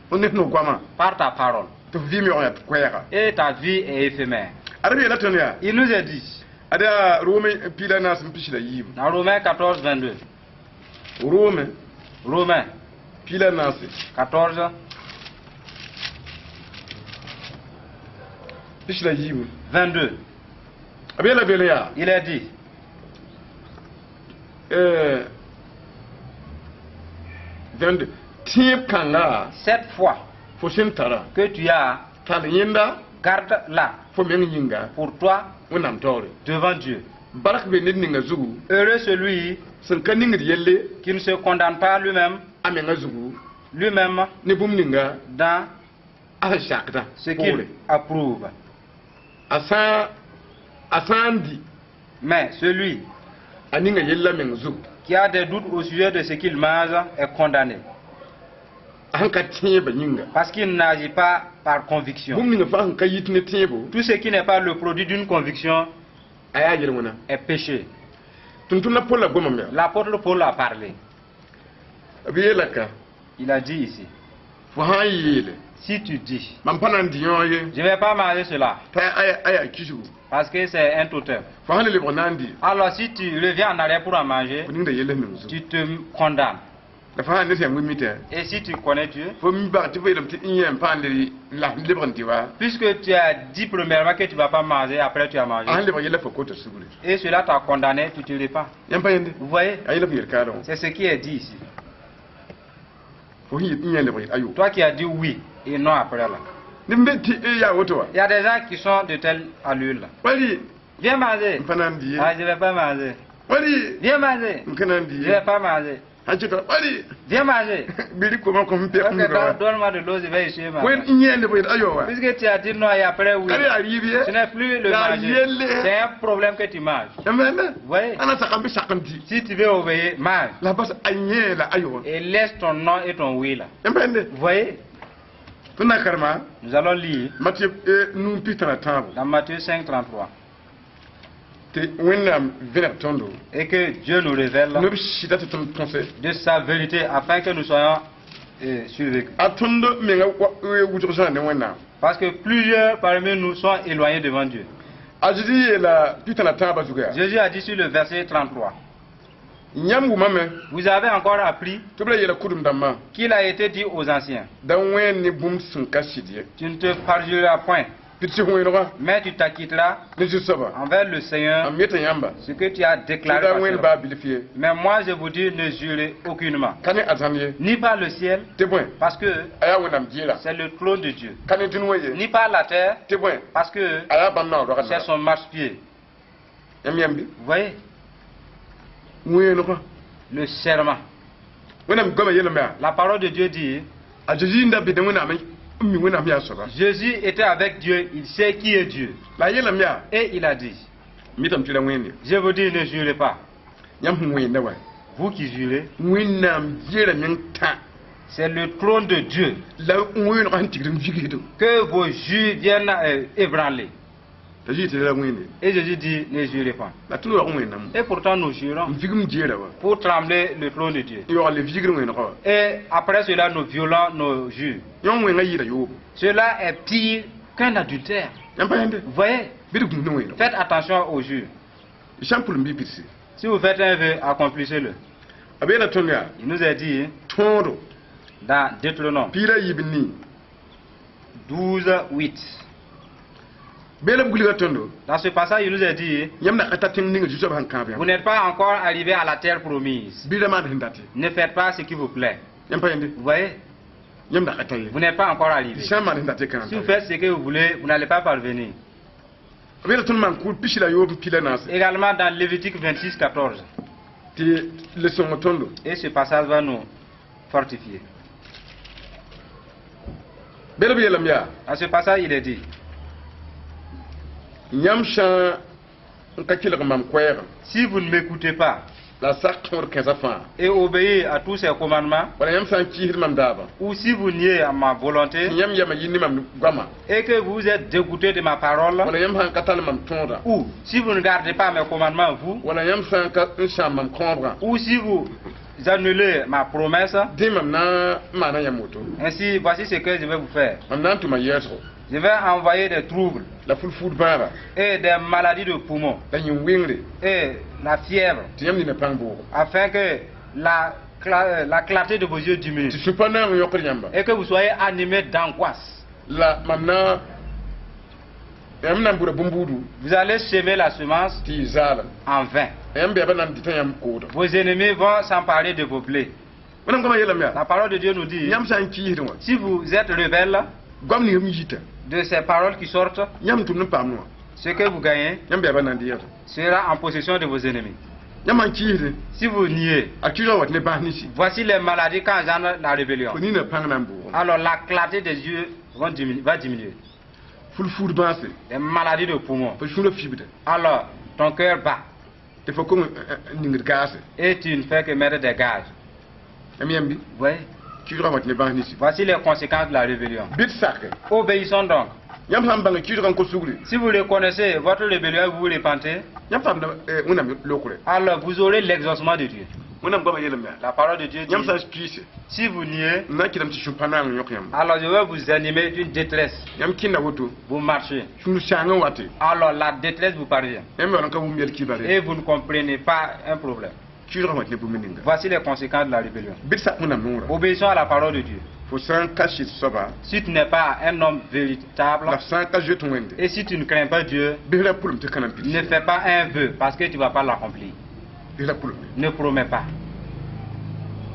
S2: F ne f no-goamã.
S3: Par ta parole.
S2: Tɩ f vɩɩm yaoog yaa tɩ koɛɛga.
S3: Et ta vie est éphémère.
S2: Ad b yeela tõnd yaa.
S3: Il nous est dit,
S2: Ad yaa Rome 14 n pis la yiibu.
S3: Dans Romains 14, 22,
S2: Rome
S3: Romains
S2: 14
S3: 14,
S2: 22.
S3: 22,
S2: B yeela beel yaa.
S3: Il est dit,
S2: 22 tẽeb kãnga.
S3: Cette foi
S2: Fo sẽn tara.
S3: Que tu as,
S2: Tall yẽnda.
S3: Garde-la
S2: Fo meng yĩnga.
S3: Pour toi
S2: Wẽnnaam taoore.
S3: Devant Dieu.
S2: Bark be ned ninga zugu.
S3: Heureux celui
S2: Sẽn ka ningd yelle.
S3: Qui ne se condamne pas lui-même,
S2: A menga zugu.
S3: Lui-même
S2: Ne bũmb ninga.
S3: Dans
S2: A sẽn sakda.
S3: Ce qu'il approuve.
S2: A sã a sã n di.
S3: Mais celui
S2: A ninga yella meng zugu.
S3: Qui a des doutes au sujet de ce qu'il mange est condamné.
S2: A sẽn ka tẽebã yĩnga.
S3: Parce qu'il n'agit pas par conviction.
S2: Bũmb ninga fãa sẽn ka yit ne tẽebo.
S3: Tout ce qui n'est pas le produit d'une conviction
S2: A yaa yel-wẽna.
S3: Est péché.
S2: Tʋm-tʋmda Pol la gomame yaa.
S3: L'apôtre Paul a parlé.
S2: B yeela ka.
S3: Il a dit ici,
S2: Fo sã n yeele.
S3: si tu dis,
S2: Mam pa na n dɩ yõ ye.
S3: je ne vais pas manger cela,
S2: T'a a yaa kisgu.
S3: parce que c'est un totem.
S2: Fo sã n le lebg na n dɩ.
S3: Alors si tu reviens en arrière pour en manger,
S2: Fo ningda yell meng zugu.
S3: tu te condamnes.
S2: La fo sã n ne tɩ yaa wẽn-mitã.
S3: Et si tu connais Dieu,
S2: Fo mi bag tɩ fo yeelame tɩ n yẽ n pa n le la n lebg n dɩ wa.
S3: puisque tu as dit premièrement que tu ne vas pas manger, après tu as mangé,
S2: A sãn lebg yella fo kota sugri.
S3: et cela t'a condamné, tu te repens.
S2: Yãmb pa yẽnde.
S3: Vous voyez,
S2: A yella f yel kaadẽ wã.
S3: c'est ce qui est dit ici.
S2: Fo sẽn yet n yẽ lebg yet ayo.
S3: Toi qui as dit oui et non après là.
S2: Neb n be tɩ yaa woto wa.
S3: Il y a des gens qui sont de telle allure là.
S2: Wali.
S3: Viens manger.
S2: N pa na n dɩ ye.
S3: Ah, je ne vais pas manger.
S2: Wali.
S3: Viens manger.
S2: N ka na n dɩ
S3: Je ne
S2: ye.
S3: vais pas manger.
S2: Sãn keta wali.
S3: Viens manger.
S2: Bɩ rɩk koomã kõ f
S3: Ok,
S2: pɛg wa.
S3: donne-moi de l'eau, je vais essuyer ma
S2: Wẽn
S3: main.
S2: n yẽ n lebg yet ayo wa.
S3: Puisque tu as dit non et après oui.
S2: Ka yaa rɩɩb ye.
S3: Ce n'est plus le
S2: Ya
S3: manger.
S2: yelle.
S3: C'est un problème que tu manges.
S2: Yãmb yẽnda.
S3: Vous voyez?
S2: A na sak n bɩ sak n dɩ.
S3: Si tu veux obéir, mange.
S2: La bas a yẽ la ayo wa.
S3: Et laisse ton non et ton oui là.
S2: Yãmb pa yẽnde.
S3: Vous voyez?
S2: Tõnd na karema.
S3: Nous allons lire
S2: Matthieu num pis tã tãabo.
S3: dans Matthieu 5, 33.
S2: Tɩ Wẽnnaam vẽneg tõndo.
S3: Et que Dieu nous révèle
S2: Neb sɩda tɩ tõnd põse.
S3: de sa vérité afin que nous soyons survécus.
S2: A tõnd menga wʋsg sã ne Wẽnnaam.
S3: Parce que plusieurs parmi nous sont éloignés devant Dieu.
S2: A Zezi yeela pis tã la tãabã zugu yaa.
S3: Jésus a dit sur le verset 33.
S2: Yãmb wʋmame.
S3: Vous avez encore appris
S2: Tɩ b ra yeela kʋdem dãmbã.
S3: qu'il a été dit aux anciens,
S2: Da wẽen ne bũmb sẽn ka sɩd ye.
S3: tu ne te parjureras point,
S2: Tɩ d sɩ wẽenega.
S3: mais tu t'acquitteras
S2: Ne Zu-soabã.
S3: envers le Seigneur
S2: Mam yeta yãmba.
S3: ce que tu as
S2: Tɩ
S3: déclaré
S2: da
S3: par
S2: wẽen
S3: serment.
S2: baa bilf ye.
S3: Mais moi je vous dis, ne jurez aucunement,
S2: Ka ne ãzãn ye.
S3: ni par le ciel,
S2: Tɩ bõe.
S3: parce que
S2: A yaa Wẽnnaam jeera.
S3: c'est le trône de Dieu,
S2: Ka ne dũni wã ye.
S3: ni par la terre,
S2: Tɩ bõe.
S3: parce que
S2: A yaa bãmb naoor
S3: c'est
S2: roagd
S3: son marchepied.
S2: Yãmb yãmb
S3: Vous voyez,
S2: wẽenegã.
S3: le serment.
S2: Wẽnnaam goamã yeelame yaa.
S3: La parole de Dieu dit,
S2: A Zezi n da bɩ ne Wẽnnaam n mi Wẽnnaam yaa soaba.
S3: Jésus était avec Dieu, il sait qui est Dieu.
S2: La a yeelame yaa.
S3: Et il a dit,
S2: M yetame tɩ ra wẽen ye.
S3: je vous dis, ne jurez pas.
S2: Yãmb sẽn wẽenda wa.
S3: Vous qui jurez,
S2: Wẽnnaam jeera meng tã.
S3: c'est le trône de Dieu
S2: La wẽenegã sẽn tigd n vigsdẽ.
S3: que vos jures viennent ébranler.
S2: T'a Zezi tɩ ra wẽen ye.
S3: Et Jésus dit, ne jurez pas.
S2: La tõnd waoog Wẽnnaam.
S3: Et pourtant nous jurons
S2: N vigm jeera wa.
S3: pour trembler le trône de Dieu.
S2: N yaool le vigr wẽenegã wa.
S3: Et après cela, nous violons nos jures.
S2: Yõ wẽngã yɩɩda yoobo.
S3: Cela est pire qu'un adultère.
S2: Yãmb pa yẽnde.
S3: Vous voyez,
S2: Bɩ d gũus ne wẽeneg.
S3: faites attention aux jures.
S2: D sã n pʋlem bɩ pidse.
S3: Si vous faites un vœu, accomplissez-le.
S2: A beela tõnd yaa.
S3: Il nous a dit
S2: Tõodo.
S3: dans Deutéronome
S2: Piig la yiib n nii.
S3: 12, 8.
S2: Beela b wilga tõndo.
S3: Dans ce passage, il nous a dit,
S2: Yãmb na ka ta tẽng ninga Zu-soabã sẽn kãab
S3: vous
S2: yãmb.
S3: n'êtes pas encore arrivé à la terre promise.
S2: Bɩ ra maan sẽn date.
S3: Ne faites pas ce qui vous plaît.
S2: Yãmb pa yẽnde.
S3: Vous voyez,
S2: Yãmb na ka ta ye.
S3: vous n'êtes pas encore arrivé.
S2: D sã n maan sẽn date kãn
S3: Si vous faites ce que vous voulez, vous n'allez pas parvenir.
S2: B yeela tõnd maan kʋʋd pisi la yoob n pi la naase.
S3: Également dans Lévitique 26, 14.
S2: Tɩ le sõng tõndo.
S3: Et ce passage va nous fortifier.
S2: Beela b yeelame yaa.
S3: Dans ce passage, il est dit,
S2: Yãmb sã n ka kelg mam koɛɛgã.
S3: si vous ne m'écoutez pas
S2: La sak tõod kẽesã fãa.
S3: et obéissez à tous ces commandements,
S2: Wala yãmb sã n kiisd mam daabã.
S3: ou si vous niez à ma volonté
S2: Tɩ yãmb yama yɩ ne mam goamã.
S3: et que vous êtes dégoûté de ma parole,
S2: Wala yãmb sã n ka tall mam tõodã.
S3: ou si vous ne gardez pas mes commandements, vous,
S2: Wala yãmb sã n ka n sãam mam kõobrã.
S3: ou si vous annulez ma promesse,
S2: Dẽ mam na n maana yãmb woto.
S3: ainsi voici ce que je vais vous faire.
S2: Mam na n tʋma yɛɛsgo.
S3: Je vais envoyer des troubles
S2: La fulfuud bãaba.
S3: et des maladies de poumons
S2: La yĩn-wengre.
S3: et la fièvre,
S2: Tɩ yãmb nina pãng bʋʋgo.
S3: afin que la clarté de vos yeux diminue
S2: Tɩ sũ-pa naang n yõkd yãmba.
S3: et que vous soyez animés d'angoisse.
S2: La mam na yãmb na n bʋda bũmb-buudu
S3: Vous allez semer la semence
S2: tɩ yɩ zaalem.
S3: en vain.
S2: La yãmb bɛɛbã na n dɩta yãmb koodã.
S3: Vos ennemis vont s'emparer de vos blés.
S2: Wẽnnaam goamã yeelame yaa.
S3: La parole de Dieu nous dit,
S2: Yãmb sã n kiisdẽ wã.
S3: si vous êtes rebelles
S2: Goam ning m yita.
S3: de ces paroles qui sortent,
S2: Yãmb tʋmd n paam wã.
S3: ce que vous gagnez
S2: Yãmb bɛɛbã na n dɩ
S3: sera en possession de vos ennemis.
S2: Yãmb sã n kiisdẽ.
S3: Si vous niez,
S2: A kiisgã wat ne bãas ninsi.
S3: voici les maladies qu'engendre la rébellion.
S2: Fo nina pãng na n bʋʋgẽ.
S3: Alors la clarté des yeux va diminuer.
S2: Fulfuud bãase.
S3: Les maladies de poumons.
S2: Fo sũurã fibda.
S3: Alors ton cœur bat
S2: Tɩ fo kong n ningd gaase.
S3: et tu ne fais que mettre des gages.
S2: Yãmb yãmb bɩ.
S3: Vous voyez?
S2: Kiisgã wat ne bãas ninsi.
S3: Voici les conséquences de la rébellion.
S2: Bɩ d sake.
S3: Obéissons donc.
S2: Yãmb sã n bãng kiisgã n kos sugri,
S3: Si vous reconnaissez votre rébellion et vous vous repentez,
S2: yãmb paamda Wẽnnaam lokre.
S3: Alors vous aurez l'exaucement de Dieu.
S2: Wẽnnaam goamã yeelame yaa:
S3: La parole de Dieu dit,
S2: yãmb sã n kiise,
S3: si vous niez,
S2: n na n kɩtame tɩ sũ-pa-naang n yõk yãmb.
S3: Alors je vais vous animer d'une détresse.
S2: Yãmb kẽnda woto,
S3: Vous marchez.
S2: Sũur sãang n wate.
S3: Alors la détresse vous parvient.
S2: Yãmb yaool n ka wʋm yɛl kibare.
S3: Et vous ne comprenez pas un problème.
S2: Kiisgã wã tɩ ne bũmb ninga.
S3: Voici les conséquences de la rébellion.
S2: Bɩ d sak Wẽnnaam noorã.
S3: Obéissons à la parole de Dieu.
S2: Fo sã n ka sɩd soaba,
S3: Si tu n'es pas un homme véritable,
S2: la f sã n ka zoet Wẽnde,
S3: et si tu ne crains pas Dieu,
S2: bɩs ra pʋlem tɩ ka na n
S3: ne
S2: pids.
S3: Fais pas un vœu parce que tu ne vas pas l'accomplir.
S2: Bɩs ra pʋlem.
S3: Ne promets pas.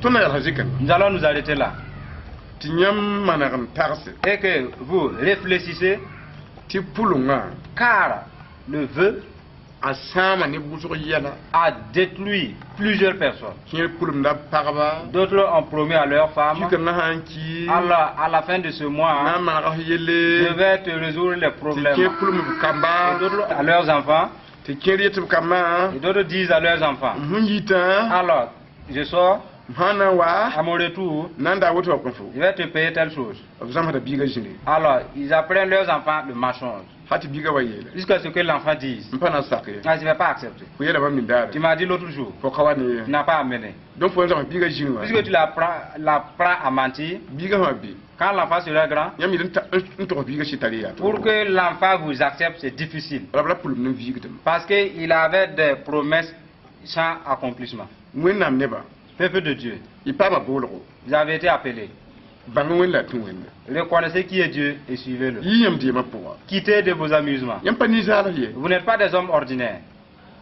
S2: Tõnd na yalsa zikã.
S3: Nous allons nous arrêter là.
S2: Tɩ yãmb maneg n tagse
S3: Et que vous réfléchissez,
S2: tɩ pʋlengã
S3: car le vœu
S2: a sãama ne wʋsg yɛla.
S3: A détruit plusieurs personnes.
S2: Kẽer pʋlemda pagba.
S3: D'autres ont promis à leur femme,
S2: Kikame sã n ki,
S3: alors à la fin de ce mois,
S2: na n manega f
S3: je
S2: yelle.
S3: Vais te résoudre les
S2: Tɩ
S3: problèmes.
S2: kẽer pʋlem b kamba.
S3: Et d'autres à leurs enfants,
S2: Tɩ kẽer yet b kambã:
S3: et d'autres disent à leurs enfants,
S2: m sẽn yitã,
S3: alors je sors,
S2: m sã n na n wa,
S3: à mon retour,
S2: na n daa woto wa kõ fo.
S3: Je vais te payer telle chose.
S2: B zãmsda biigã zĩri.
S3: Alors, ils apprennent leurs enfants le mensonge,
S2: Hal tɩ biigã wa yeele:
S3: jusqu'à ce que l'enfant dise,
S2: m pa na n sak ye.
S3: Ah, je ne vais pas accepter.
S2: Fo yeela bãmb nindaare.
S3: Tu m'as dit l'autre jour,
S2: Fo ka wa ne ye.
S3: Tu n'as pas amené.
S2: Donc fo zãms biigã zĩri wã,
S3: Puisque tu l'apprends à mentir,
S2: biigã sã wa be,
S3: quand l'enfant sera grand,
S2: yãmb yel n tog biigã sɩ tar yaa.
S3: Pour que l'enfant vous accepte, c'est difficile.
S2: La b ra pʋlem ne viigdem.
S3: Parce qu'il avait des promesses sans accomplissement.
S2: Wẽnnaam nebã,
S3: Peuple de Dieu,
S2: y paama boolgo.
S3: Vous avez été appelés.
S2: Bãng Wẽnd la tũ Wẽnde.
S3: Reconnaissez qui est Dieu et suivez-le.
S2: Yɩ yãmb dɩɩmã pʋga.
S3: Quittez de vos amusements.
S2: Yãmb pa ninsaal ye.
S3: Vous n'êtes pas des hommes ordinaires.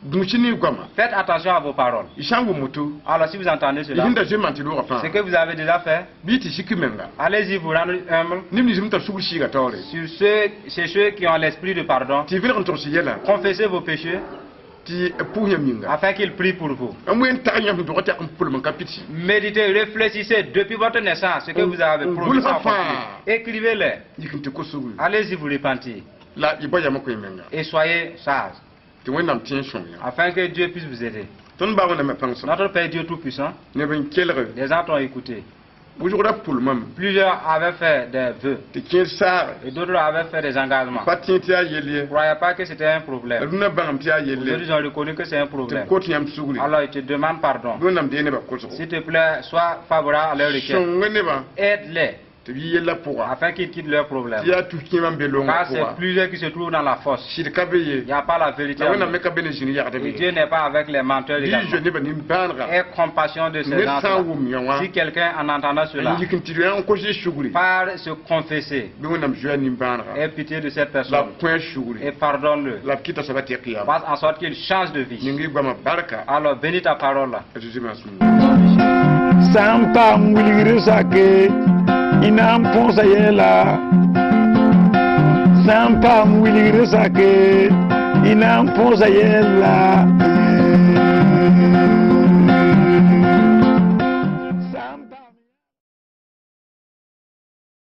S2: Dũsi ne goama.
S3: Faites attention à vos paroles.
S2: Y sã n wʋm woto,
S3: Alors si vous entendez
S2: y
S3: cela,
S2: sẽn da zoe maan tɩ loogã fãa,
S3: ce que vous avez déjà fait,
S2: bɩ tɩ sik menga.
S3: Allez-y vous rendre humble.
S2: Neb nins sẽn tar sugr sɩɩgã taoore,
S3: Sur ceux, c'est ceux qui ont l'esprit de pardon.
S2: Tɩ velg n togs yɛla,
S3: Confessez vos péchés
S2: tɩ pʋʋs yãmb yĩnga.
S3: Afin qu'il prie pour vous.
S2: M ween tag yãmb sẽn dog tɩ n pʋlem n ka pidsi.
S3: Méditez, réfléchissez depuis votre naissance ce que vous avez
S2: On
S3: promis
S2: vous le
S3: sans
S2: fait.
S3: accomplir. Écrivez-les.
S2: Yik n tɩ kos sugri.
S3: Allez-y vous repentir
S2: La y bao yam n koe menga.
S3: Et soyez sages
S2: Tɩ Wẽnnaam tẽ n sõng yã.
S3: Afin que Dieu puisse vous aider.
S2: Tõnd baa Wẽnnaamã pãng sõm.
S3: Notre Père Dieu Tout-Puissant,
S2: Neb n kelge.
S3: Les gens t'ont écouté.
S2: Wʋsg ra pʋlmame.
S3: Plusieurs avaient fait des vœux
S2: Tɩ kẽer saage.
S3: Et d'autres avaient fait des engagements.
S2: Pa tẽ tɩ yaa yell ye.
S3: Ne croyez pas que c'était un problème.
S2: Rũnã bãngame tɩ yaa
S3: Aujourd'hui,
S2: yelle.
S3: ils ont reconnu que c'est un
S2: Tɩ
S3: problème.
S2: b kot yãmb sugri.
S3: Alors, ils te demandent pardon.
S2: Bɩ Wẽnnaam dee nebã kosgo.
S3: S'il te plaît, sois favorable à leur requête.
S2: Sõng nebã
S3: Aide-les
S2: tɩ b yɩ yellã pʋga.
S3: Afin qu'ils quittent leurs problèmes.
S2: Tɩ yaa tus kẽemã n be loongã
S3: Car c'est
S2: pʋga.
S3: Plusieurs qui se trouvent dans la fosse.
S2: Sɩd ka be ye.
S3: Il n'y a pas la vérité
S2: La
S3: en
S2: Wẽnnaam
S3: eux.
S2: me ka be ne zĩni yagdb
S3: Et
S2: ye.
S3: Dieu n'est pas avec les menteurs
S2: Bɩ
S3: également.
S2: zoe nebã nimbãanega.
S3: Aie compassion de ces
S2: Ned sã n
S3: gens.
S2: wʋm yã wã,
S3: Si quelqu'un en entendant cela,
S2: n yik n tɩ n kos y sugri,
S3: part se confesser,
S2: bɩ Wẽnnaam zoe a nimbãanega.
S3: Aie pitié de cette
S2: La
S3: personne
S2: b kõ a sugri.
S3: Et pardonne-le.
S2: La b kɩta soaba tɩ kɩyama.
S3: Fasse en sorte qu'il change de vie.
S2: Ning y goamã barka.
S3: Alors bénis ta parole là.
S2: A Zeezi maasem.
S1: Sã n paam wilgr sake y na n põsa yɛla, sã n paam wilgr sake y na n põsa yɛla.